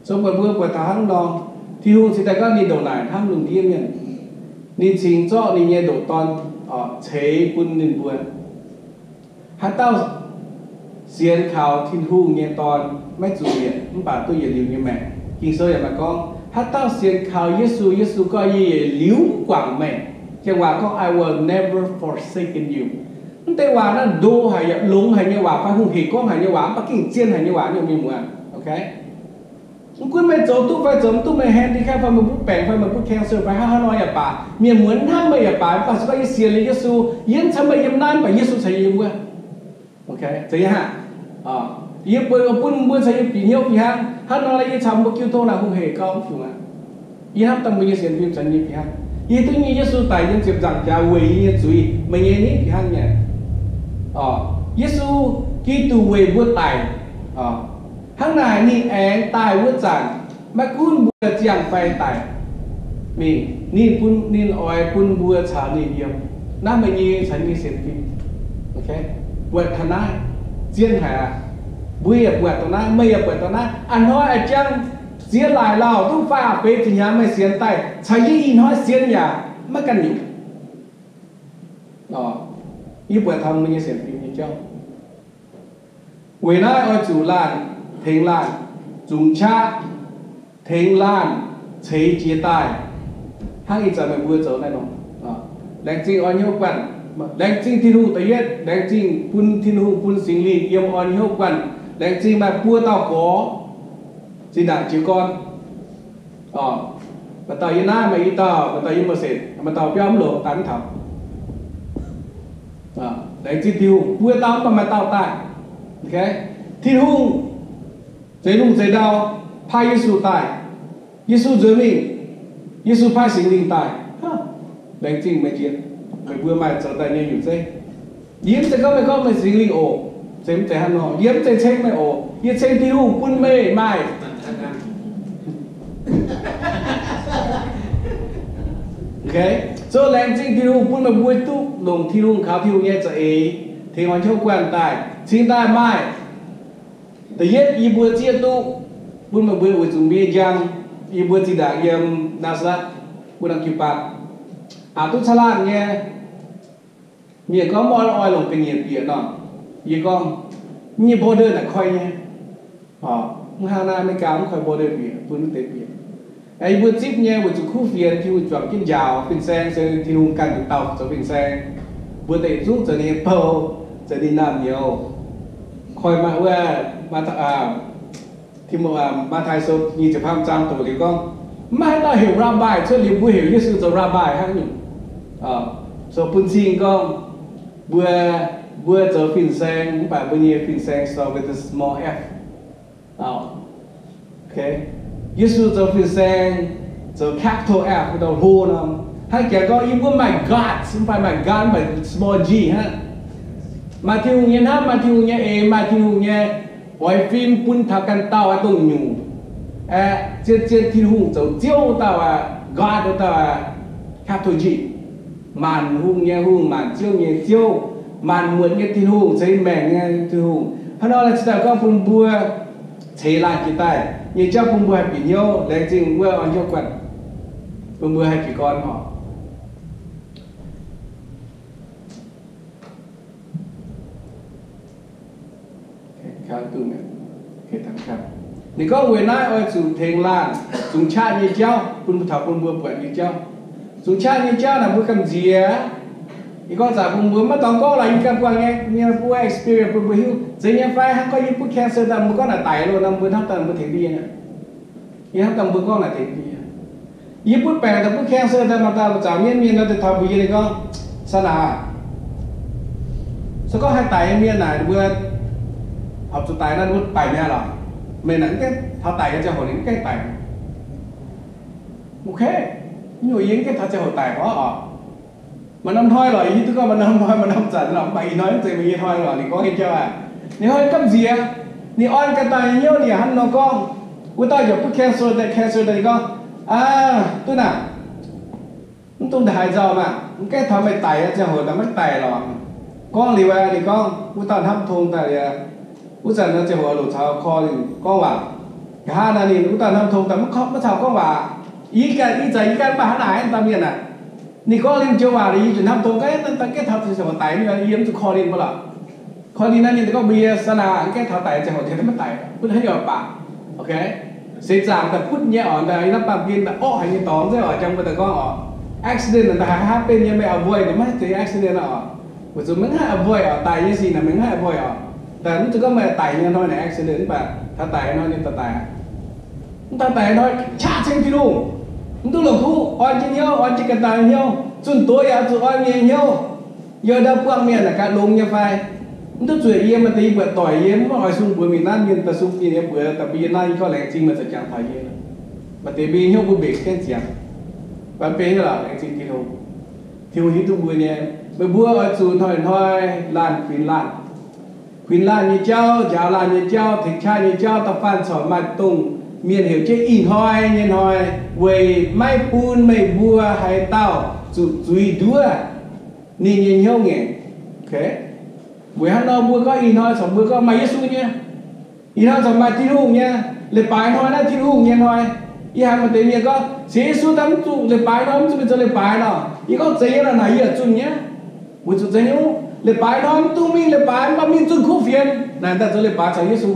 Zoux buatc mbuo buatc taux hnangv nor, Tin-Hungh cingx daaih gorngv ninh ndongc naaic hnamv lungh ndiev mienh. Ninh cingx zorqv ninh nyei ndoqc Dorn ceix bun ninh mbuo. Haaix dauh sienx kaux Tin-Hungh nyei Dorn maiv zuqc mietc, mv baac duqv yietc liuz nyei maengc. Ging-Sou yaac maaih gorngv, haaix dauh sienx kaux Yesu, Yesu gorngv, yie yietc liuz mv guangc meih. Janx waac gorngv, I will never forsaken you. Mv deix waac naaiv ndo haic yaac longx haic nyei waac fai hungh heic gorngv haic nyei waac, mv baac gengh zien haic nyei waac, mienh muoz. Mv gunv meih zoux duqv fai zoux mv duqv, meih handicap fai meih butv baengc fai meih butv cancer fai hnangv haaix nor yaac baac, mienh muoz hnamv meih yaac baac, mv baac se gorngv yie sienx liuz Yesu, yie mv caux meih yiem naaiv, mv baac Yesu caux yie yiem wuov. Zeiz nyei aqv. Yie bueix bun mbuo caux yie bieqc hnyouv fih hnangv. Hnangv nor yie caux mbuo jiu tong naaic hungh heic gauh mv fungc aqv. Yie hnamv daaih mbuo nyei sienx fim caux yie fih hnangv. Yie duqv nyei Yesu daic yiem ziepc nzaangc jaax weic yie nyei zuiz, meih nyei ni fih hnangv nyei. Yesu Giduc weic mbuo daic. Hnangv naaic ninh aengx daaih wuov zanc, maiv gunv mbuo ziangh fai daic, mingh ninh bun, ninh oix bun mbuo caux ninh yiem. Naaiv meih nyei caux yie nyei sienx fim. Buatc taux naaiv, zien haic aqv. Mbuo yaac buatc dongh naaiv, meih yaac buatc dongh naaiv. A'hnoi a'jang ziex laaic lauh duqv faah feix ziepc hnyangx meih sienx daaih, caux yie ih hnoi sienx yaac maiv ganh nyungc. Yie buatc taux meih nyei sienx fim nyei jauv. Weic naaiv oix zuqc laanh tengx laanh zungx qaqv, tengx laanh ceix jiez daaih, hnangv ih zanc meih mbuo zoux naaiv nor. Laengz zingh orn hnyouv guanh. Laengz zingh Tin-Hungh da'yietv, laengz zingh bun Tin-Hungh bun Singx Lingh yiem orn hnyouv guanh. Laengz zingh maaih buo dauh gorx zinh ndaangc jiez gorn. Maaih dauh yiem naaiv, maaih i dauh, maaih dauh yiem Moses, maaih dauh biauv mv longx daaih mv taux. Laengz zingh Tin-Hungh, buo dauh mv baac maaih dauh daaih. Tin-Hungh zeix lungh zeix ndau paaiv Yesu daaih. Yesu nzuonx mingh, Yesu paaiv Singx Lingh daaih. Laengz zingh meih jiex, meih mbuo maaih zoux daaih nyei nyungc zeiv. Yie mv zeiz gorngv meih gorngv meih Singx Lingh oc, zeiz mv zeiz hnangv nor. Yie mv zeiz ceng meih oc. Yie ceng Tin-Hungh bun meih maaih. Zoux laengz zingh Tin-Hungh bun meih mbuo duqv longc Tin-Hungh kaux Tin-Hungh nyei za'eix tengx orn hnyouv guanh daaih, cingx daaih maaih. Da'yietv, yie mbuo zieqv duqv bun meih mbuo weic zuqc mbuo nyei njang, yie mbuo zinh ndaangc yiem Naa^saa^letv, mbuo nangh jiu-baang, aqc duqv caangh laanh nyei. Mienh gorngv mv oix longc ga'nyiec bieqc nor, yie gorngv, nyei border naaic koi nyei. Mv hnangv naaiv America mv koi border bieqc, bun mv deix bieqc. Yie mbuo zipv nyei weic zuqc kuv fienx Tin-Hungh juangc jienv njaaux fin-saeng, se Tin-Hungh ganh nduqc dauh zoux fin-saeng. Mbuo deic zungv zoux ninh nyei bou, zoux ninh naamh nyouz. Koi maaih wuov, Matv^taai Sou nyic ziepc faam zaang doqc liuz gorngv, maiv maaih haaix dauh heuc rabbi cuotv liuz mbuo heuc Yesu zoux rabbi hnangv nyungc. So bun cing gorngv mbuo, mbuo zoux fin-saeng mv baac mbuo nyei fin-saeng start with a small f. Yesu zoux fin-saeng zoux capital F, wuov dauh hlo norm. Hnangv jangx gorngv yie mbuo maaih God, mv baac maaih God, maaih small g hnangv. Maaih Tin-Hungh nyei hnamv, maaih Tin-Hungh nyei eix, maaih Tin-Hungh nyei oix fim bun taux ganh dauh aqv dongh nyungc. Aeqv, zien-zien Tin-Hungh zoux Ziouv wuov dauh aqv, God wuov dauh aqv, capital G. Maanc hungh nyei Hungh, maanc ziouv nyei Ziouv, maanc muotc nyei Tin-Hungh, ceix maengc nyei Tin-Hungh. Hnangv nor, cingx daaih gorngv bun mbuo ceix laanh jiex daaih nyei jauv bun mbuo haih bieqc hnyouv. Laengz zingh wuov oix hnyouv guanh bun mbuo haih jiez gorn oc. Ninh gorngv weic naaiv oix zuqc tengx laanh zungx qaqv nyei jauv bun taux bun mbuo buatc nyei jauv. Zungx qaqv nyei jauv naaic mbuo gamh nziex. Yie gorngv zanc bun mbuo maiv dorngx gorngv lorqc, yie ganh buangh nyei, nyei mbuo experience bun mbuo hiuv. Zeiz nyei fai hnangv gorngv yie butv cancer daaih mbuo gorngv naaic daic loh nor, mbuo hnamv daaih mbuo tengx mbuo yie. Yie hnamv daaih mbuo gorngv naaic tengx mbuo yie. Yie butv baengc daaih butv cancer daaih maaih dauh zaux mienv mienh nor, daaih taux mbuox yie, ninh gorngv, Sanax, se gorngv haih daic nyei mienh naaic mbuo horpc zuqc daic nor, mbuo baaic mi'aqv lorqc. Meih naaic mv gaengh taux daic nyei ziangh hoc ninh mv gaengh daic. Ok, nyungc yie mv gaengh taux ziangh hoc daic oc. Maaih norm hnoi lorqc, yie hiuv duqv gorngv maaih norm hnoi, maaih norm zanc lorqc, mv baac ih hnoi mv zeiz meih nyei hnoi lorqc. Ninh gorngv nyei jauv aac, ninh hnoi gamh nziex, ninh orn ganh dauh nyei hnyouv, ninh yaac hnangv nor gorngv. Wuov dauh yaac butv cancer daaih, cancer daaih, ninh gorngv, Aa, duqv naaic, mv dungx haaix nzauh maah, mv gaengh taux meih daic nyei ziangh hoc daaih maiv daic lorqc. Gorngv liuz aqv, ninh gorngv wuov dauh hnamv tong daaih liuz, wuov zanc nor ziangh hoc loc caux korv ninh gorngv waac. Nqa'haav naaiv ninh wuov dauh hnamv tong daaih maiv caux gorngv waac. Ih zanc, ih zanc yie ganh mv baac hnangv naaic, dauh mienh aac, ninh gorngv liuz joux waac liuz yie zuqc hnamv tong, gaengh taux ziangh hoc daic, yie mv zuqc korv ninh mv baac lorqc. Korv ninh naaiv, ninh gorngv mbuox yie, Sanax, mv gaengh taux daic ziangh hoc ninh maiv daic, butv haaix nyungc baac. Ok, seix zaangc daaih butv nyei oc, naaiv baamh gen daaih orqv haic nyei dorngx nzengc oc, jangx mbuo daaih gorngv oc. Accident daaih happen nyei, meih avoid daaih maiv zeiz accident oc. Weic zuqc meih mv haih avoid oc, daic nyei sic naaic meih mv haih avoid oc. Daaih mv zuqc gorngv meih daic nyei hnoi naaic accident, mv baac taux daic hnoi ninh daaih daic. Mv taux daic hnoi qaqv ceng Tin-Hungh. Mv duqv longc kuv, orn jienv hnyouv, orn jienv ganh dauh nyei hnyouv. Zunh doz yaac zuqc orn nyei hnyouv. Yie ndau buangh mienh naaic gaax longx nyei fai? Mv duqv zuqc yiem, maaih deix yie buatc doic yie mv oix sung mbuox mingh naaiv mienh daaih sung mienh nyei mbuox, daaih mbuo yie naaiv yie gorngv laengz zingh meih za'gengh taux yie. Maaih deix mbuo nyei hnyouv mbuo mbenc gaengh ziangx. Mv baac benx nyei lorqc, laengz zingh Tin-Hungh. Tin-Hungh hiuv duqv mbuo nyei. Meih mbuo oix zuqc hnoi-hnoi laanh kuinx laanh. Kuinx laanh nyei jauv, njaaux laanh nyei jauv, tengx qaqv nyei jauv, da'faanh corc maaih dongh mienh heuc jienv ih hnoi nyei hnoi, weic maiv bun meih mbuo haaix dauh zuqc zuiz nduov ninh nyei hnyouv ngaengc. Weic hnangv nor mbuo gorngv ih hnoi corc mbuo gorngv maaih Yesu nyei. Ih hnoi corc maaih Tin-Hungh nyei. Leiz-baaix hnoi naaiv Tin-Hungh nyei hnoi. Yie haiz maaih deix mienh gorngv, sienx Yesu daaih mv zuqc leiz-baaix hnoi, mv zuqc mingh zoux leiz-baaix nor. Yie gorngv zeiz nyei lorqc, naaic yie yaac zunh nyei. Weic zuqc zeiz nyei, leiz-baaix hnoi mv dungx mingh leiz-baaix, mv baac mingh zunh kuv fienx naaic, daaih zoux leiz-baaix caux Yesu.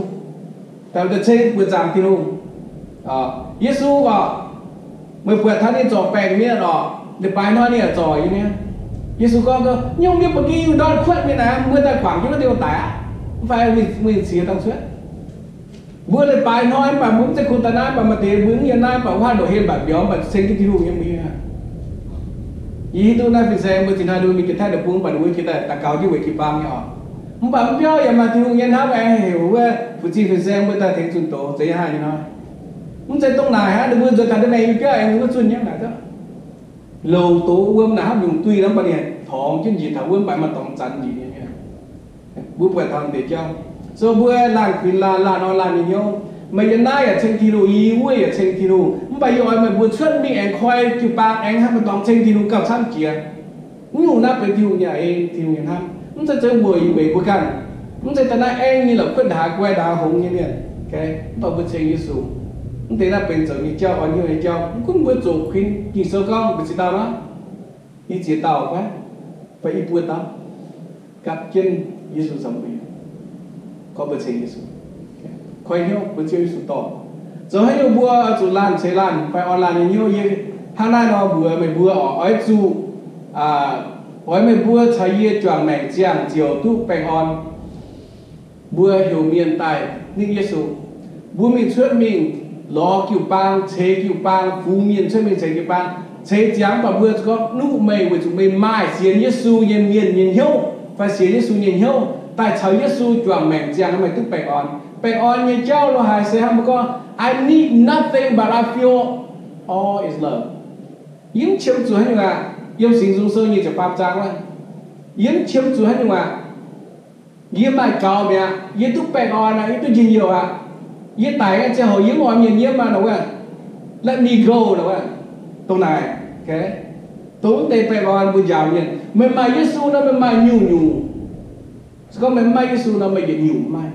Daaih ceng buoz-zaangc Tin-Hungh. Yesu oc, meih buatc taux ninh zorc baengc mienh oc, leiz-baaix hnoi ninh yaac zorc nyei mi'aqv. Yesu gorngv, nyungc mienh ba'gi yungh ndortv kuotv mingh naaic, mbuo daaih guangc jienv wuov deix daic aqv. Mv fai mingh ciex dangh cuotv. Mbuo leiz-baaix hnoi mv baac mbuo mv zeiz kungx daaih naaiv, mv baac maaih deix mbuo mv yiem naaiv, mv baac wuov haaix ndoqc hlen mv baac mbiauz, mv baac ceng jienv Tin-Hungh nyei mbuo. Yie hiuv duqv naaiv fin-saeng mbuo zinh hnoi nduov mingh jiex taaih deic-bung, mv baac ninh mbuo jiex daaih daux gaux jienv weic jiu-baang nyei oc. Mv baac mv biauv yaac maaih Tin-Hungh nyei hnamv, aengx heuc wuov fu'zing fin-saeng mbuo daaih tengx zunh doz, zeiz nyei haic nyei hnoi. Mv zeiz dongh naaic hnangv, ninh mbuo nzuonx taux ndiev maengx mv biauv aengx mbuo zunh nyei naaic. Louc doz wuom naaic hnangv nyungc duih nor, mv baac ninh torngx jienv njiec taux wuov, mv baac maaih dorngx zanc njiec nyei. Mbuo buatc taux deix jauv. So mbuo laanh kuinx laanh, laanh orn laanh nyei hnyouv. Meih yiem naaiv yaac ceng Tin-Hungh, yie wuov yaac ceng Tin-Hungh. Mv baac yie oix meih mbuo cuotv mingh aengx koi jiu-baang, aengx hnangv maaih dorngx ceng Tin-Hungh gauh camv jiex. Mv nyungc naaiv benx Tin-Hungh nyei eix, Tin-Hungh nyei hnamv. Mv zeiz zoux mbuox yie weic mbuo ganh. Mv zeiz daaih naaiv aengv nyei la'kuotv ndaangc guai ndaangc hngongx nyei mienh. Mv baac mbuo ceng Yesu. Mv deix naaiv benx zoux nyei jauv, orn hnyouv nyei jauv. Mv gunv mbuo zoqc kuinx Ging-Sou gorngv mbu'ziex dauh nor, i ziex dauh fai, fai i buo dauh gapv jienv Yesu caux mbuo, gorngv mbuo ceng Yesu, koi hnyouv mbuo Ziouv Yesu dorh. Zoux haaix nyungc mbuo oix zuqc laanh ceix laanh fai orn laanh nyei hnyouv? Yie hnangv naaiv nor mbuox meih mbuo oc, oix zuqc, oix meih mbuo caux yie juangc maengc ziangh ziouc duqv baengh orn. Mbuo heuc mienh daaih nitv Yesu. Mbuo mingh cuotv mingh lorz jiu-baang, ceix jiu-baang, fungx mienh cuotv mingh ceix jiu-baang. Ceix ziangx mv baac mbuo zuqc gorngv nuqv meih weic zuqc meih maaih sienx Yesu nyei mienh nyei hnyouv fai sienx Yesu nyei hnyouv daaih caux Yesu juangc maengc ziangh, meih duqv baengh orn. Baengh orn nyei jauv lorh haaix se hnangv mbuo gorngv, I need nothing but I feel all is love. Yie mv qiemx zuqc haaix nyungc aqv. Yiem Singx Nzung Sou nyic ziepc faam zaang wuov, yie mv qiemx zuqc haaix nyungc aqv. Yie maaih gaux mi'aqv. Yie duqv baengh orn aqv. Yie duqv njien-youh aqv. Yie daic nyei ziangh hoc yie mv oix mienh nyiemv aqv nor wuov, let me go nor wuov. Dongh naaic, dongh mv deix baengh orn mbuo njaaux mienh. Meih maaih Yesu nor meih maaih nyungc-nyungc. Se gorngv meih mv maaih Yesu nor meih yietc nyungc mv maaih.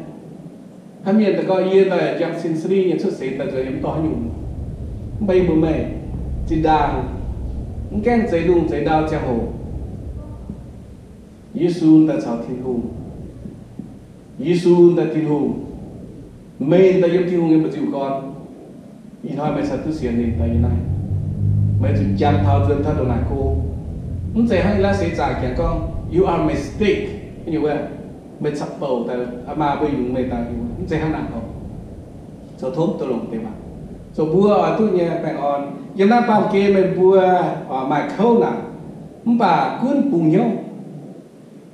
Hnangv mienh daaih gorngv yie daaih jangx sin sli nyei cuotv seix daaih nzuonx yie mv dorh haaix nyungc. Mv baac yie mbuox meih, zinh ndaangc mv gaengh zeix lungh zeix ndau ziangh hoc, Yesu daaih caux Tin-Hungh. Yesu daaih Tin-Hungh. Meih daaih yiem Tin-Hungh nyei mba'ziex gorn. Ih hnoi meih cingx duqv sienx ninh daaih yiem naaiv. Meih zuqc jangx taux nzuonx taux ndongc naaic go. Mv zeiz hnangv yie laaiv seix zaangc jangx gorngv, you are mistake. Nyungc wuov, meih caqv bouc daaih, aa maa mbuo yungz meih daaih, mv zeiz hnangv naaic oc. Zoux tov duqv longc deix maah. Zoux mbuo oix duqv nyei baengh orn. Yiem naaiv baamh gen meih mbuo oix maaih kouv naanc, mv baac gunv bungx hnyouv.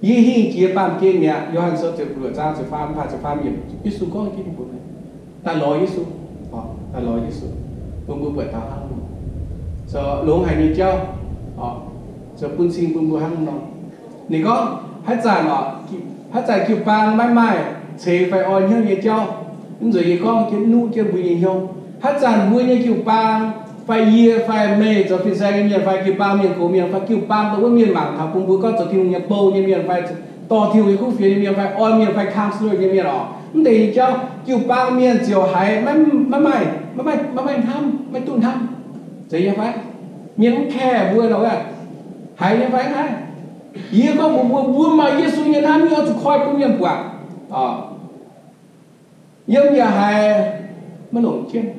Yie hingh jiex baamh gen mi'aqv. Yo^han Sou ziepc luoqc zaang ziepc faam, faah ziepc faam yiemc, Yesu gorngv jienv mbuox meih, daaih lorz Yesu, daaih lorz Yesu, bun mbuo buatc taux hnangv nor. Zoux longx haic nyei jauv, zoux bun cing bun mbuo hnangv nor. Ninh gorngv haaix zanc oc, haaix zanc jiu-baang maiv maaih ceix fai orn hnyouv nyei jauv, mv nzunc yie gorngv jienv nuqv jienv mbuo nyei hnyouv. Haaix zanc mbuo nyei jiu-baang fai yie fai meih zoux fin-saeng nyei mienh fai jiu-baang mienh, gox mienh fai jiu-baang dongh wuov mienh mangc taux bun mbuo gorngv zoux Tin-Hungh nyei bou nyei mienh fai dorh Tin-Hungh nyei kuv fienx nyei mienh fai orn mienh fai counselor nyei mienh oc, mv deix nyei jauv jiu-baang mienh ziouc haiz maiv, maiv maaih, maiv maaih, maiv maaih hnamv, maiv duqv hnamv. Zeiz nyei fai? Mienh mv care mbuo nor wuov. Haiz nyei fai mv haiz? Yie gorngv mbuox mbuo, mbuo maaih Yesu nyei hnamv, yie oix zuqc koi bun mienh buatc. Yiem yaac haiz maiv longc jienv.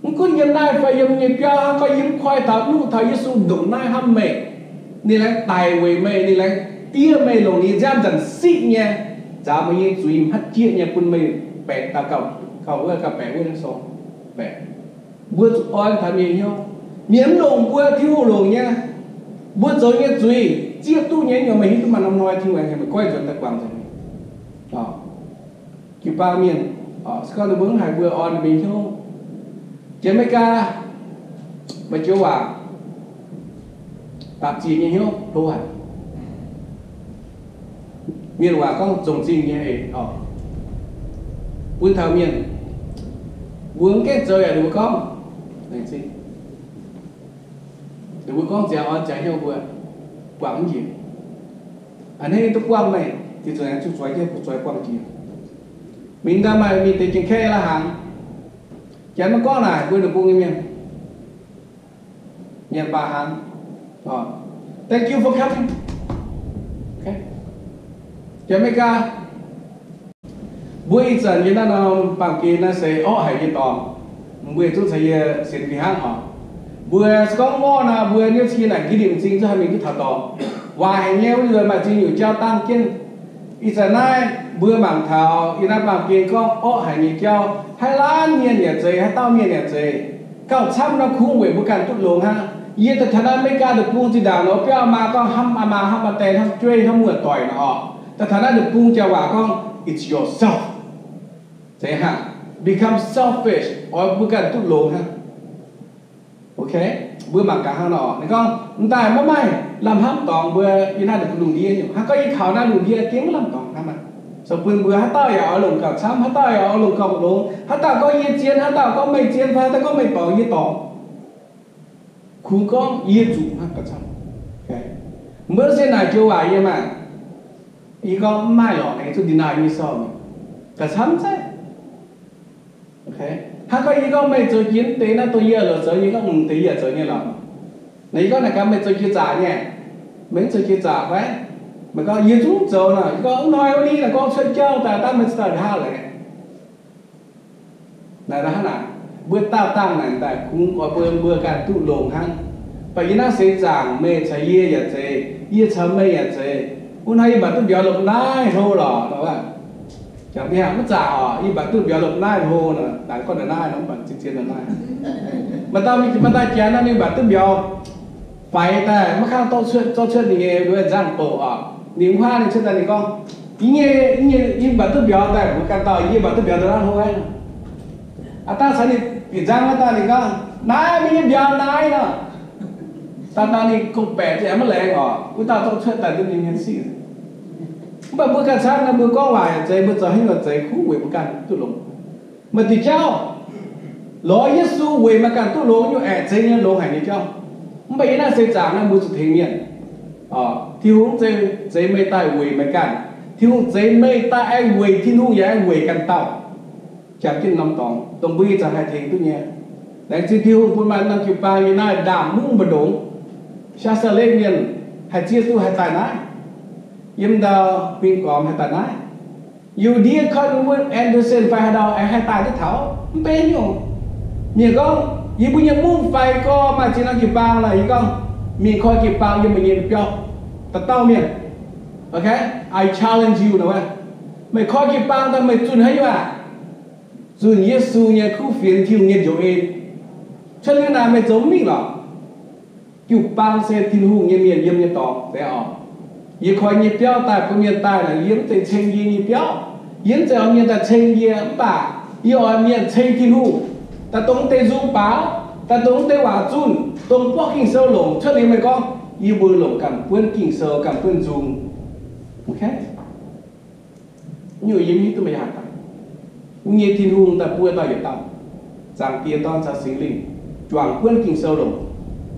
Mv gunv yiem naaiv fai yiem nyei biauv, hnangv gorngv yie mv koi taux, nuqv taux Yesu ndongc naaiv hnamv meih, ninh laengz daic weic meih, ninh laengz diev meih, longc ninh nziaamv nzanc siqv nyei nzaaux meih nyei zuiz hmatv jieqv nyei bun meih baeqc dauh gauh, gauh wuov, gauh baeqc wuov sou baeqc. Mbuo zuqc orn taux mienh hnyouv. Mienh mv longc mbuo, Tin-Hungh longc nyei. Mbuo zoux nyei zuiz zieqv duqv nyei, nor meih hiuv duqv maaih norm hnoi Tin-Hungh aengx heuc meih goiv nzuonx daaih guangc nzengc. Jiu-baang mienh, se gorngv ninh mbuo mv haiz mbuo orn ninh mbuo nyei hnyouv, jiex America, maaih joux waac, dapc ziec nyei hnyouv hlo haic. Mienh waac gorngv zongc zingh nyei oc. Bun taux mienh, mbuo mv gaengh zoux yaac ninh mbuo gorngv, ninh mbuo gorngv ziangx orn ziangx hnyouv mbuo, guangc mv njiec. A'hneiv duqv buangh meih, tin-zoic aengx zuqc zueiz jienv bun zueiz buangh jiex. Mingh daaih maaih mingh deix jiex kaeqv la'hnaangx, janx maiv gorngv naaic mbuo ninh bung nyei mienh, mienh baac hnaangx, thank you for coming. Janx America, mbuo ih zanc yiem naaiv norm baamh gen naaiv se orqv haic nyei dorngx. Mbuo yietc zungv caux yie sienx fih hnangv oc. Mbuo se gorngv mv orqv nor, mbuo niouv cin naaic nqi nimc m'zing zungv haih mingh duqv taux dorngx. Waaic haic nyei, wuov nzuonx maaih zingh nyungc jauv dangh jienv. Ih zanc naaiv mbuo mangc taux yiem naaiv baamh gen gorngv orqv haic nyei jauv, haaix laanh mienh yaac zeiz, haaix dauh mienh yaac zeiz. Gauh camv nor kungx weic mbuo ganh duqv longx hnangv. Yie daaih taux naaiv America deic-bung zinh ndaangc nor, biauv maa gorngv hnamv maa, hnamv maa die, hnamv jueiv, hnamv muoz-doic nor oc. Daaih taux naaiv deic-bung jauv waac gorngv, it's yourself. Zeiz hnangv, become selfish, oix mbuo ganh duqv longx hnangv. Ok, mbuo mangc gaax hnangv nor, ninh gorngv, m'daaih maiv maaih lamh hnamv dorngx mbuo yiem naaiv deic-bung lungh ndiev nyungc. Hnangv gorngv yie kaux naaiv lungh ndiev gengh maiv lamh dorngx hnangv aqv. Zoux bun mbuo haaix dauh yaac oix longc gauh camv, haaix dauh yaac oix longc gauh longx, haaix dauh gorngv yie zien, haaix dauh gorngv meih zien, fai haaix dauh gorngv meih dorngc, yie dorngc. Kungx gorngv yie zuqc hnangv gauh camv. Mbuo se naaic joux waac yie maah, yie gorngv mv maaih lorqc, naaic zungv deny nyei sou, gauh camv zaiv. Hnangv gorngv yie gorngv meih zoux jiex deix naaiv dongh yie loc zoux nyei, gorngv m'deix yie zoux nyei lorqc. Naaic yie gorngv naaic gaax meih zoux jiex zaqc nyei, meih mv zoux jiex zaqc fai? Meih gorngv yie zungv zoux nor, yie gorngv mv hnoi wuov ni naaic gorngv cuotv jauv daaih dangv meih za'gengh haav leiz. Naaic hnangv naaic, mbuo daauh dangh naaic daaih kungx oix bun mbuo ganh duqv longx hnangv. Mv baac yie naaiv seix zaangc meih caux yie yaac zeiz, yie caux meih yaac zeiz. Wuov hnoi yie mv baac duqv mbiauz lomh naaiv hlo lorqc. Jangx mv zaangc oc, yie mv baac duqv mbiauz lomh naaiv hlo nor, naaic gorngv naaiv nor, mv baac zien-zien naaiv. Maaih dauh, maaih dauh jaax nor ninh mv baac duqv mbiauz faix daaih maiv kangv dorh cuotv, zorqv cuotv ninh nyei nzangv-bouc oc. Ninh mv huaav ninh cuotv daaih ninh gorngv, yie nyei, yie mv baac duqv mbiauz daaih, mbuo ganh dauh yie mv baac duqv mbiauz daaih naaiv hlo aqv. Aav dangh caux ninh bieqc nzangv wuov dauh ninh gorngv, naaiv meih nyei mbiauz naaiv nor. Dangh dangh ninh gong-baeqc za'gengh maiv laengz oc, wuov dauh zorqv cuotv daaih duqv ninh nyei sic. Mv baac mbuo ganh camv nor mbuo gorngv waac yaac zeiz, mbuo zoux haaix nyungc zeiz kuv weic mbuo ganh duqv longx. Maaih diuc jauv lorz Yesu weic maaih ganh duqv longx nyungc aeqv, zeiz nyei longx haic nyei jauv. Mv baac yie naaiv seix zaangc naaiv mbuo zuqc tengx mienh. Tin-Hungh mv zeiz zeix meih daaih weic meih ganh. Tin-Hungh zeix meih daaih aengx weic Tin-Hungh yaac aengx weic ganh dauh. Jangx jienv norm dorngx dongh mbuo ih zanc haih tengx duqv nyei. Laengz zingh Tin-Hungh bun maaih norm jiu-baang yiem naaiv ndaamv-mungv mbu'ndongx, Saasaa Letv Mienh haih zieqv duqv haih daaih naaiv. Yiem ndau huing gormx haih daaih naaiv. Yie ndiev Colin Anderson fai haaix ndau aengx haih daaih duqv taux, mv benx nyungc. Mienh gorngv yie mbuo nyei mungv faix gorx maaih ziex norm jiu-baang lorqc, yie gorngv, mingh koi jiu-baang yiem meih nyei biauv, dauh dauh mienh. Okay, I challenge you nor, meih koi jiu-baang daaih meih zunh haaix nyungc aqv? Zunh Yesu nyei kuv fienx, Tin-Hungh nyei njoux en. Cuotv liuz naaic meih zoux mv mingh lorqc. Jiu-baang se Tin-Hungh nyei mienh yiem nyei dorngx deix oc. Yie koi nyei biauv daaih bun mienh daaih naaic, yie mv zeiz ceng yie nyei biauv. Yie mv zeiz oix mienh daaih ceng yie, mv baac yie oix mienh ceng Tin-Hungh. Daaih dongh deix nzung baaux, daaih dongh deix waac zunh, dongh borqv Ging-Sou longc cuotv liuz meih gorngv, yie mbuo longc ganh buonv Ging-Sou, ganh buonv nzung. Okay? Nyungc yie mv hiuv duqv meih haaix daaih. Mv nyei Tin-Hungh daaih buo dauh yietc dauh, Zaangc Diex, Dorn caux Singx Lingh, juangc buonv Ging-Sou longc,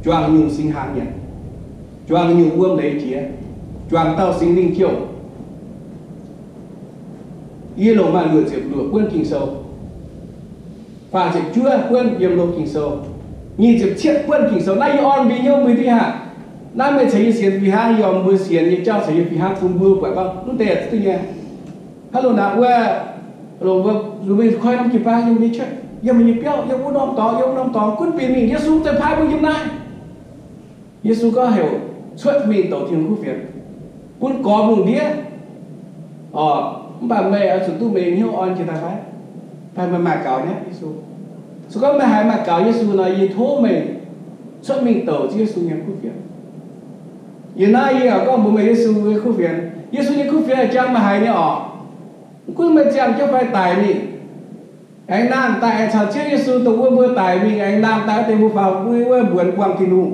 juangc nyungc singx hnaangx nyanc, juangc nyungc wuom leiz jiex, juangc dauh Singx Lingh jouh. Yie longc maaih luoqc ziepc luoqc buonv Ging-Sou. Faah ziepc juov buonv yiem loz Ging-Sou. Nyic ziepc cietv buonv Ging-Sou. Naaiv yie orn mbuo hnyouv mbuo diuh haic. Naaiv meih caux yie sienx fih hnangv, yie oix mbuo sienx nyei jauv caux yie fih hnangv bun mbuo buatc gorngv mv deix duqv nyei. Hnangv loz naaic wuov, loz mbuo, loz mbuo koi norm jiu-baang yiem mbuo nyei church, yiem mbuo nyei biauv, yiem wuov norm dorngx, yiem wuov norm dorngx, gunv bieqc mingh. Yesu mv zeiz paaiv mbuo yiem naaiv. Yesu gorngv heuc cuotv mingh douc Tin-Hungh kuv fienx, bun gormx lungh ndiev. Orqc, mv baac meih oix zuqc duqv meih hnyouv orn jiex daaih fai? Fai meih maaih gaux nyei Yesu? Se gorngv meih haiz maaih gaux Yesu nor, yie tov meih cuotv mingh douc Ziouv Yesu nyei kuv fienx. Yie naaiv yie yaac gorngv mbuox meih Yesu nyei kuv fienx. Yesu nyei kuv fienx jangx meih haiz nyei orqc. Mv gunv meih ziangh jienv fai daic mingh, aengx nangh daaih aengx caux Ziouv Yesu dongh wuov mbuo daic mingh, aengx nangh daaih wuov deix mbuo faaux mbuo wuov mbuonx buangh Tin-Hungh.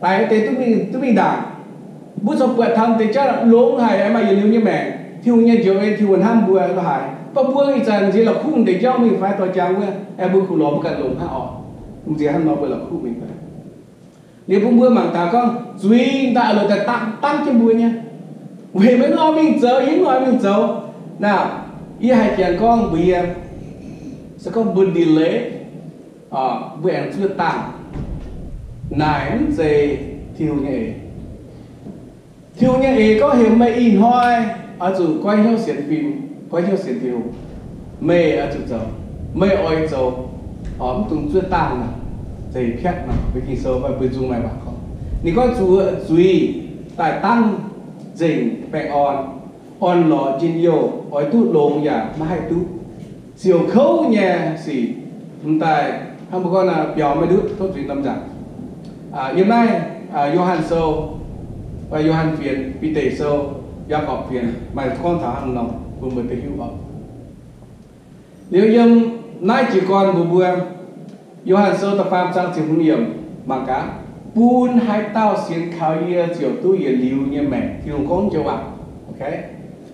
Daic wuov deix duqv mingh, duqv mingh ndaangc. Mbuo corc buatc taux deix jauv longx haic, aengx maaih yietc liuz nyei maengc. Tin-Hungh nyei njoux en, Tin-Hungh hnamv mbuo lo haaix. Mv baac mbuo ih zanc nziex la'kuqv deix jauv mingh fai dorh jangx wuov, aengx mbuo kuv lorz mbuo ganh longx hnangv orqc. Mv nziex hnangv nor mbuo la'kuqv mingh fai. Liuz bun mbuo mangc gaax gorngv zuiz daaih loc daaih dangv, dangv jienv mbuo nyei. Weic meih mv oix mingh zoux, yie mv oix mingh zoux. Naaiv, yie haih janx gorngv mbuox yie, se gorngv mbuo delay, mbuo aengx zuov dangh, naaic mv zeiz Tin-Hungh nyei eix. Tin-Hungh nyei eix gorngv heuc meih ih hnoi oix zuqc goiv hnyouv sienx fim, goiv hnyouv sienx Tin-Hungh. Meih oix zuqc zoux, meih oix zoux, mv dungx zuov dangh nor, zeiz piatv nor, mbuo Ging-Sou mbuo nzung maaih waac gorngv. Ninh gorngv zuqc zuiz daaih dangv nzengc baengh orn, orn-lorqc njien-youh, oix duqv longx yaac maiv haih duqv. Ziouc kouv nyei sic, m'daaih hnangv mbuo gorngv biaux maiv ndutv, tov zuiz norm nzangc. Yiem naaiv Yo^han Sou, fai Yo^han Fienx, Bide Sou, Yaagorpc Fienx maaih gorngv taux hnangv nor bun mbuo duqv hiuv oc. Liuz yiem naaiv jiez gorn mbuox mbuo, Yo^han Sou da'faam zaang ziepc hmz yiemc, mangc gaax, bun haaix dauh sienx kaux yie ziouc duqv yietc liuz nyei maengc. Tin-Hungh gorngv joux waac,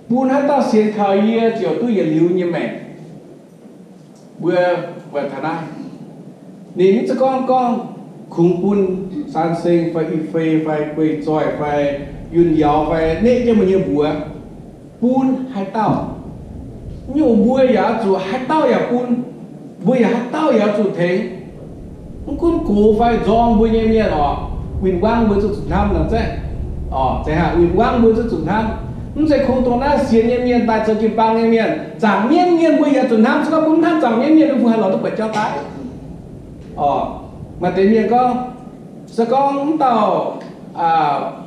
bun haaix dauh sienx kaux yie ziouc duqv yietc liuz nyei maengc. Mbuo buatc taux naaiv, ninh mv zeiz gorngv, gorngv kungx bun Saan Seng fai I^fei fai Guei Zoih fai Yunh Yauz fai neqv jienv mbuo nyei mbuox. Bun haaix dauh, nyungc mbuo yaac oix zuqc haaix dauh yaac bun, mbuo yaac haaix dauh yaac oix zuqc tengx. Mv gunv gox fai nzorng mbuo nyei mienh oc, win-wangv mbuo zuqc zuqc hnamv nor zeiz, oc, zeiz haic, win-wangv mbuo zuqc zuqc hnamv. Mv zeiz kungx dongh naaiv sienx nyei mienh daaih zoux jiu-baang nyei mienh. Zaangc mienv mienh mbuo yaac zuqc hnamv, se gorngv mbuo mv hnamv zaangc mienv mienh, mbuo fungc haih lorz duqv buatc jauv daaih? Orqc, maaih deix mienh gorngv, se gorngv mv dauh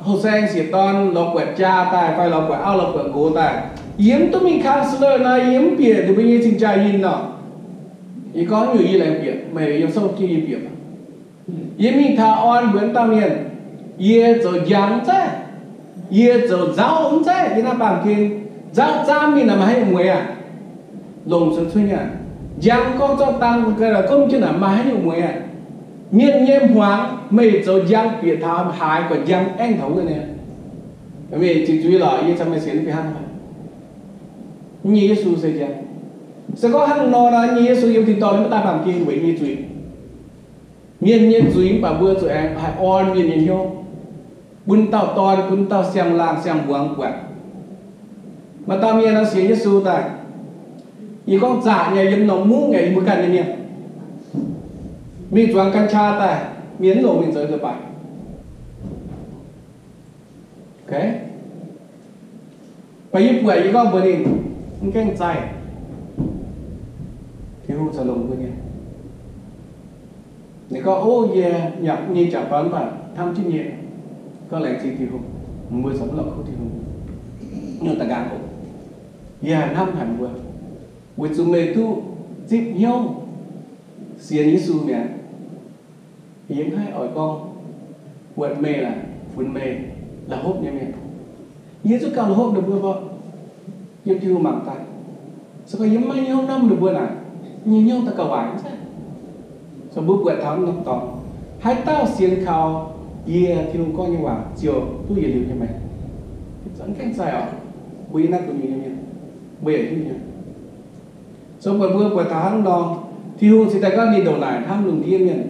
houh saeng sieqv dorn lorz buatc jaa daaih fai lorz buatc auv lorz buatc nqox daaih, yie mv duqv mingh counselor nor, yie mv bieqc ninh mbuo nyei cing-jaa yinh nor. Yie gorngv nyungc yie laengz bieqc, meih yiem sou jienv yie bieqc. Yie mingh taux orn mbuox dauh mienh, yie zoux njang mv zeiz, yie zoux nzauv mv zeiz, yie naaiv baamh gen nzauv zaamv mingh naaic maaih haaix nyungc mueiz aqv? Longc cuotv cuotv nyei aqv. Njang gorngv zorqv dang gomv jienv naaic maaih haaix nyungc mueiz aqv? Mienh nyei hmuangx meih zoux njang bieqc taux haaix, buatc njang aengv taux wuov nyei. Meih ziqc zuiz lorqc, yie caux meih sienx fih hnangv. Nyei Yesu se njang. Se gorngv hnangv nor, nyei Yesu yiem tin-dorngh maiv daaih baamh gen weic nyei zuiz. Mienh nyei zuiz mv baac mbuo zuqc aengx haih orn mienh nyei hnyouv, bun dauh dorn, bun dauh siang-laangh siang-mbuangz buatc. Maaih dauh mienh nor sienx Yesu daaih, yie gorngv zaqc nyei, yiem norm mungv nyei, yie mbuo ganh nyei mienh, mingh zuangx กัญชา daaih, mienh mv longc mingh zoux nzuih baac. Mv baac yie buatc, yie gorngv mbuox ninh, mv gaengh zaih, Tin-Hungh caux longc mbuo nyei. Ninh gorngv, ov, yie nyaqc nyei jaax dorn mv baac hnamv jienv nyei. Gorngv laengz zingh Tin-Hungh, mbuo caux mv lorqc kuv Tin-Hungh, nyungc da'nqaang oc. Yie haih hnamv haic mbuo, weic zuqc meih duqv zipv hnyouv sienx Yesu mi'aqv. Yie mv haih oix gorngv buatc meih laaix funx meih la'hopv nyei mienh. Yie zuqc gauh la'hopv ninh mbuo mbuo, yiem Tin-Hungh mangc daaih. Se gorngv yie mv maaih hnyouv hnamv ninh mbuo naaic, nyei hnyouv daaih gauh waaic mv zeiz? Se mbuo buatc taux norm dorngx, haaix dauh sienx kaux yie Tin-Hungh gorngv nyei waac ziouc duqv yietc liuz nyei maengc. Mv gaengh zaih oc. Mbuo yiem naaiv gu'nyuoz nyei mienh, mbuo yaac hiuv nyei. So buatc mbuo buatc taux hnangv nor, Tin-Hungh cingx daaih gorngv ninh ndongc naaic hnamv lungh ndiev mienh.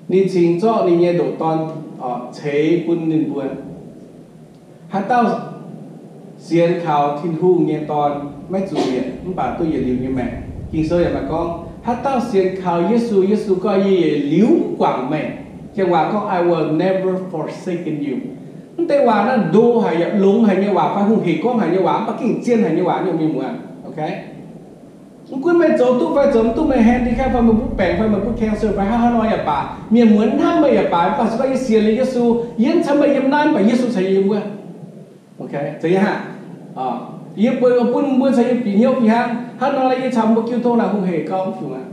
Ninh cingx zorqv ninh nyei ndoqc Dorn ceix bun ninh mbuo. Haaix dauh sienx kaux Tin-Hungh nyei Dorn maiv zuqc mietc, mv baac duqv yietc liuz nyei maengc. Ging-Sou yaac maaih gorngv, haaix dauh sienx kaux Yesu, Yesu gorngv, yie yietc liuz mv guangc meih. Janx waac gorngv, I will never forsaken you. Mv deix waac naaiv ndo haic yaac longx haic nyei waac fai hungh hec gorngv haic nyei waac, mv baac gengh zien haic nyei waac, mienh muoz. Mv gunv meih zoux duqv fai zoux mv duqv, meih handicap fai meih butv baengc fai meih butv cancer fai hnangv haaix nor yaac baac, mienh muoz hnamv meih yaac baac, mv baac se gorngv yie sienx liuz Yesu, yie mv caux meih yiem naaiv, mv baac Yesu caux yie yiem wuov. Zeiz nyei haic. Yie buatc bun mbuo caux yie bieqc hnyouv fih hnangv. Hnangv nor, yie caux mbuo jiu tong naaic hungh hec gauh mv fungc aqv.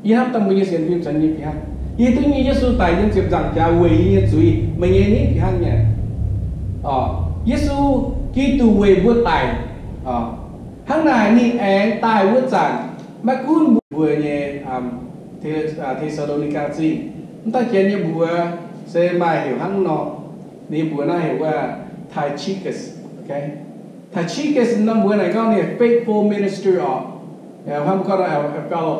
Yie hnamv daaih mbuo nyei sienx fim caux yie fih hnangv. Yie duqv nyei Yesu daic yiem ziepc nzaangc jaax weic yie nyei zuiz, meih nyei nitv fih hnangv nyei. Yesu Giduc weic mbuo daic. Hnangv naaic ninh aengx daaih wuov zanc, maiv gunv mbuo nyei Te^saa^lo^ni^gaa Zingh, mv dauh janx nyei mbuox se maaih heuc hnangv nor. Ninh mbuox naaiv heuc wuov Tychicus. Tychicus norm mbuox naaic gorngv ninh faithful minister oc. Hnamv gorngv fellow.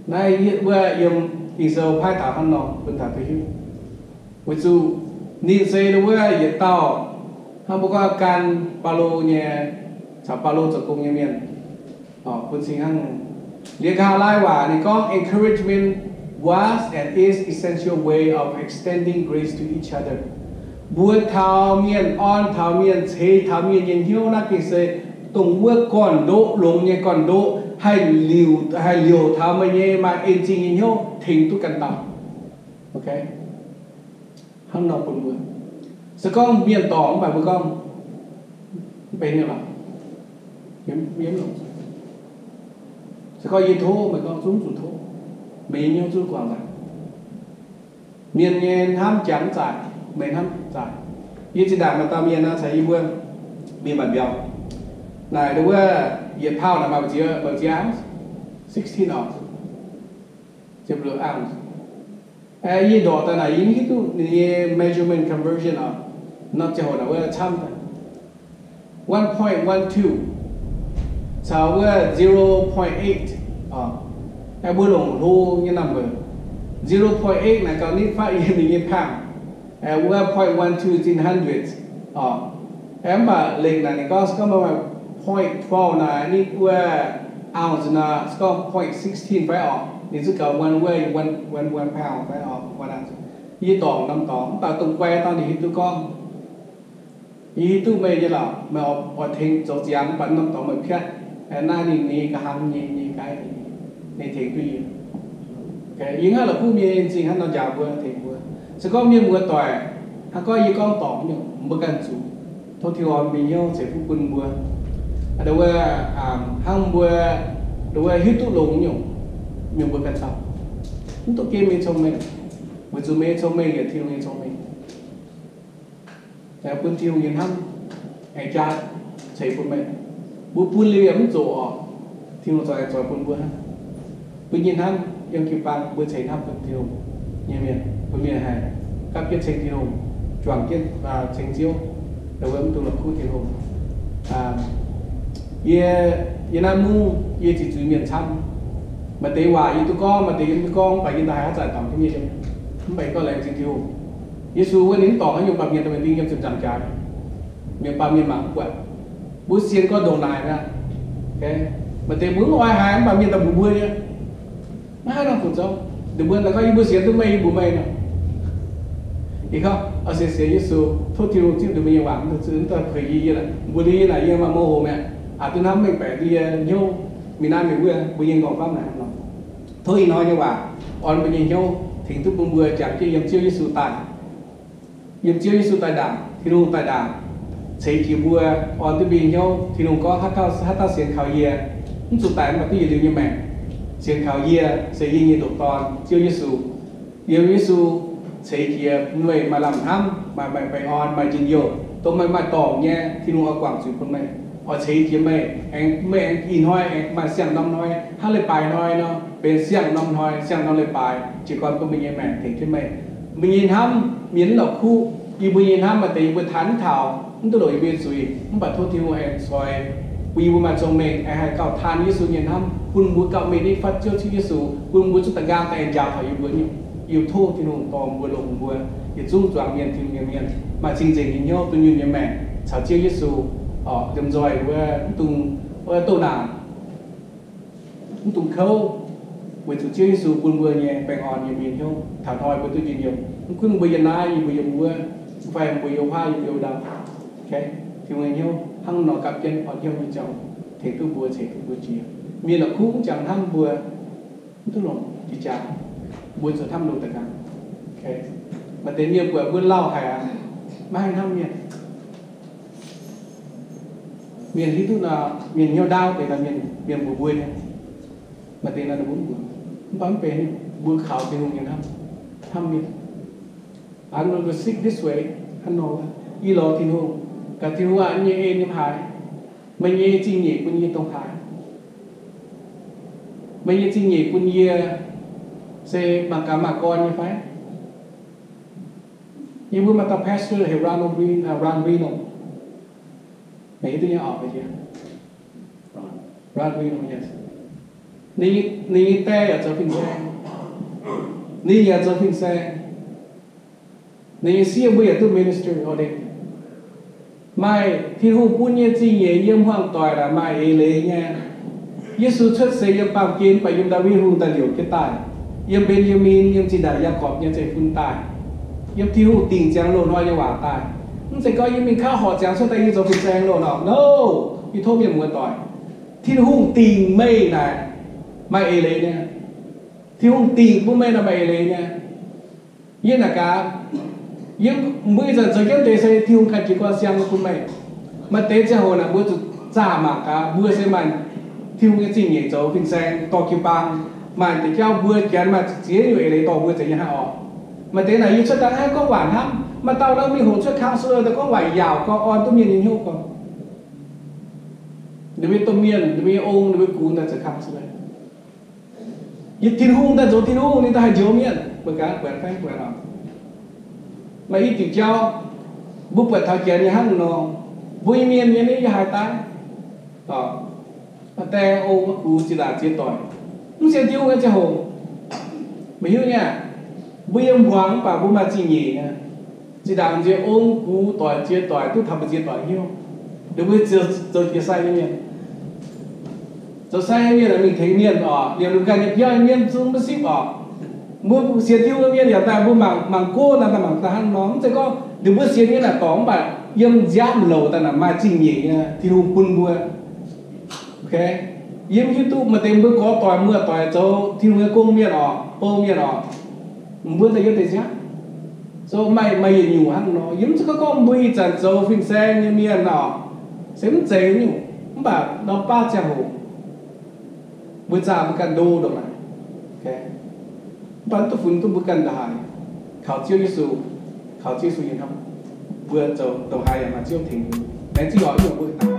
Naaiv wuov yiem Ging-Sou paaiv taux hnangv nor bun taux duqv hiuv. Weic zuqc ninh se wuov yietc dauh hnangv mbuo gorngv gan Baulo nyei, caux Baulo zoux gong nyei mienh. Bun cing hnangv liuz nqa'haav laai waac ninh gorngv, encouragement was and is essential way of extending grace to each other. Mbuox taux mienh, orn taux mienh, ceix taux mienh nyei hnyouv naaiv gengh se dongh wuov gorn-ndoqv, longx nyei gorn-ndoqv, haih liouc, haih liouc taux meih nyei maaih en zingh nyei hnyouv tengx duqv ganh dauh. Hnangv nor bun mbuo, se gorngv mienh dorngc mv baac mbuo gorngv, mv benx nyei lorqc. Se gorngv yie tov meih gorngv zungv zuqc tov, meih nyei hnyouv zungv guangc daaih. Mienh nyei hnamv jangx zaaic, meih hnamv zaaic. Yie zinh ndaangc maaih dauh mienh nor caux yie mbuo mingh maanc mbiauz. Naaic wuov yietc pauh naaic maaih mbu'ziex, mbu'ziex ounce, sixteen ounce, ziepc luoqc ounce. Yie ndorqc daaih naaic yie mv hiuv duqv ninh nyei measurement conversion oc. Nor ziangh hoc naaic wuov camv daaih one point one two caux wuov zero point eight. Mbuo longc hlo nyei number, zero point eight naaic gauh nitv fav yiem ninh nyei pound. Wuov point one two zinh hundred oc. Mv baac lengc naaic ninh gorngv se gorngv maaih point twelve naaic nitv wuov ounce nor, se gorngv point sixteen fai oc, ninh zungv gauh one, wuov one, one pound fai oc, one ounce. Yie dorngc norm dorngx, mv baac dongh guai dangh ninh hiuv duqv gorngv Yie hiuv duqv meih nyei lorqc, meih oix tengx zoux ziangx, mv baac norm dorngx meih piatv, naaiv ninh nyei nqa'haav nyei, nyei gaav, ninh tengx duqv yie. Yie hnangv la'kuqv mienh en zingh hnangv nor njaaux mbuo, tengx mbuo. Se gorngv mienh muoz doic, hnangv gorngv yie gorngv dorngc nyungc, mbuo ganh zuqc tov Tin-Hungh orn mbuo hnyouv ceix fuqv bun mbuo. Ndo wuov, hnangv mbuo, ndo wuov hiuv duqv longx nyungc, mienh mbuo ganh dauh. Mv duqv gemh nyei cong-mengh, weic zuqc meih nyei cong-mengh yaac Tin-Hungh nyei cong-mengh. Bun Tin-Hungh nyei hnamv aengx jaa ceix bun meih. Mbuo bun liuz yaac mv zoqc orqc, Tin-Hungh zoux aengx zoux bun mbuo hnangv. Mbuo nyei hnamv yiem jiu-baang mbuo ceix hnamv bun Tin-Hungh nyei mienh, bun mienh haih gapv jienv ceng Tin-Hungh, juangc jienv ceng Ziouv, ndo wuov mv dungx la'kuqv Tin-Hungh. Yie, yie naaiv mungv yie ziqc zuiz mienh camv. Maaih deix waac yie duqv gorngv, maaih deix yie mv duqv gorngv, mv baac yie daaih haih haaix zanc dorngc jienv mienh, mv baac yie gorngv laengz zingh Tin-Hungh. Yesu wuov ninh mv dorngc haaix nyungc baamh mienh daaih mingh ding yiem ziepc nzaangc jaax, mienh baamh mienh mangc mv buatc. Mbuo sienx gorngv ndongc naaic mi'aqv. Maaih deix mbuo mv oix haiz mv baac mienh daaih mbuox mbuo nyei. Maiv haih nor fungc zoux. Ninh mbuo daaih gorngv yie mbuo sienx duqv meih, yie mbuox meih nor. Ih gorngv sienx, sienx Yesu, tov Tin-Hungh zipv ninh mbuo nyei waac, mv daaih puix yie, yie mbuox liuz yie naaic yie maaih moh hoc mi'aqv. Aqc duqv hnamv mengh baeqc yie hnyouv mingh naaiv mingh wuov, mbuo nyei nqorngv famv naaic hnangv nor. Tov ih hnoi nyei waac orn mbuo nyei hnyouv, tengx duqv bun mbuo jangx jienv yiem Ziouv Yesu daaih, yiem Ziouv Yesu daaih ndaangc, Tin-Hungh daaih ndaangc, ceix jiez mbuo, orn duqv mbuo nyei hnyouv. Tin-Hungh gorngv, haaix dauh, haaix dauh sienx kaux yie, mv zuqc daic mv baac duqv yietc liuz nyei maengc. Sienx kaux yie se yie nyei ndoqc Dorn, Ziouv Yesu. Yiem Yesu ceix jiez meih maaih lamh hnamv, maaih, maaih baengh orn, maaih njien-youh, dongh meih maaih dorngc nyei, Tin-Hungh oix guangc zuiz bun meih, oix ceix jiez meih, aengx meih aengx ih hnoi aengx maaih siang-norm hnoi, hnangv leiz-baaix hnoi nor, benx siang-norm hnoi, siang-norm leiz-baaix, jiez gorn bun meih nyei maengc tengx jienv meih. Meih nyei hnamv mienh mv la'kuqv. Yie mbuo nyei hnamv maaih deix yie mbuo taux mv taux, mv duqv longc yie mbuo nyei zuiz, mv baac tov Tin-Hungh aengx ceix bun yie mbuo maaih cong-mengh, aengx haih gauh taan Yesu nyei hnamv, bun mbuo gauh mengh ninh fatv Ziouv Yesu, bun mbuo zuqc da'nqaang daaih njaaux taux yie mbuo nyungc. Yie tov Tin-Hungh dorh mbuo, longc mbuo yietc zungv zuangx mienh, Tin-Hungh nyei mienh, maaih cing-nzengc nyei hnyouv, dunh yunh nyei maengc caux Ziouv Yesu, liemh nzoih wuov mv dungx, wuov doh naanc, mv dungx kouv, weic zuqc Ziouv Yesu bun mbuo nyei baengh orn yiem mbuo nyei hnyouv, taux hnoi mbuo duqv njien-youh. Mv gunv mbuo yiem naaiv, yie mbuo yiem wuov, mv fai mbuo yiem huaav, yie mbuo yiem ndau, Tin-Hungh nyei hnyouv hnangv nor gapv jienv orn hnyouv nyei jauv tengx duqv mbuo, ceix duqv mbuo jiex. Mienh la'kuqv mv jangx hnamv mbuo, mv duqv longc jiex jaax, mbuo zuqc hnamv longx daaih gaax. Maaih deix mienh buatc mbuo lauh haic aqv, maiv haih hnamv mienh. Mienh hiuv duqv nor, mienh hnyouv ndaauv deix nor, mienh, mienh mbuox mbuo nyei. Maaih deix nor ninh mbuo mv mbuox, mv baac mv benx, mbuo kaux Tin-Hungh nyei hnamv, hnamv mienh. I'm going to sit this way, hnangv nor, yie lorz Tin-Hungh, Gaax Tin-Hungh aac, yie nyei en yiem haaix? Meih nyei zingh nyeic bun yie dongh haaix? Meih nyei zingh nyeic bun yie se maaih gaax maaih gorn nyei fai? Yie mbuo maaih dauh pastor heuc Ron Reno, Ron Reno. Meih hiuv duqv nyei oc, Ron Reno, yes. Ninh, ninh nyei die yaac zoux fin-saeng. Ninh yaac zoux fin-saeng. Ninh nyei sieqv mbuo yaac duqv minister ordain. Maaih Tin-Hungh bun nyei zingh nyeic yiem hmuangv doic naaic maaih eix leiz nyei. Yesu cuotv seix yiem baamh gen, mv baac yiem Ndaawitv Hungh daaih liouc jienv daaih, yiem Mben^yaa^min, yiem zinh ndaangc Yaagorpc nyei zeiv-fun daaih, yiem Tin-Hungh dingc ziangx loz-hnoi nyei waac daaih. Mv zeiz gorngv yie mingh kaav horc ziangx cuotv daaih yie zoux fin-saeng loz-hnoi. No, yie tov mienh muoz-doic, Tin-Hungh dingc meih naaic maaih eix leiz nyei. Tin-Hungh dingc bun meih naaic maaih eix leiz nyei. Yie naaic gaax, yie, mbuo ih zanc zoux jienv deix se Tin-Hungh ganh jiez gorn siang bun meih. Maaih deix ziangh hoc naaic mbuo zuqc zaah mangc gaax, mbuo se maaih Tin-Hungh nyei zingh nyeic zoux fin-saeng dorh jiu-baang, maaih deix jauv mbuo janx maaih ziex nyungc eix leiz dorh mbuo zeiz nyei hnangv orqc. Maaih deix naaic yie cuotv daaih hnangv gorngv waac hnamv, maaih dauh nor mingh hoqc cuotv counselor daaih gorngv waac yaauc gorngv orn duqv mienh nyei hnyouv gorngv. Ninh mbuo domh mienh, ninh mbuo nyei ong, ninh mbuo gux daaih zoux counselor. Yie Tin-Hungh daaih zoux Tin-Hungh, ninh daaih haih njoux mienh. Mbuo gaax buatc fai mv buatc oc? Maaih i diuc jauv, mbuo buatc taux janx nyei hnangv nor, mbuo nyei mienh nyei, yie haaix daaih, o, die, ong, gux, zinh ndaangc ziex doic, mv sienx Tin-Hungh nyei ziangh hoc, meih hiuv nyei aqv. Mbuo yiem hmuangx mv baac mbuo maaih zingh nyeic nyei. Zinh ndaangc nziex ong, gux, doic, ziex doic duqv taux mbu'ziex doic hnyouv, ninh mbuo zoux jiex sai nyei mienh. Zoux sai nyei mienh mingh tengx mienh oc, liemh ninh ganh nyei biauv nyei mienh zungv maiv sipv oc. Mbuo sienx Tin-Hungh nyei mienh yaac daaih mbuo mangc, mangc guoqv naaic, daaih mangc daaih hnangv nor, mv zeiz gorngv Ninh mbuo sienx nyei naaic dorngc, mv baac yiem nziaamv louc daaih naaic maaih zingh nyeic nyei Tin-Hungh bun mbuo. Yiem hiuv duqv maaih deix mbuo gorx doic muoz-doic zoux Tin-Hungh nyei gong mienh orqc, bou mienh orqc, mbuo daaih yiem deix nziaamv. So maaih, maaih yietc nyungc hnangv nor. Yie mv zeiz gorngv mbuo ih zanc zoux fin-saeng nyei mienh orqc, se mv zeiz nyungc, mv baac norm baav ziangh hoc mbuo zaah mbuo ganh ndo ndongc naaic. Mv baac mv duqv funx duqv mbuo ganh ndongc haaix. Kaux Ziouv Yesu, kaux Ziouv Yesu nyei hnamv, mbuo zoux ndongc haaix yaac maaih Ziouv tengx. Laengz zingh oc, mbuo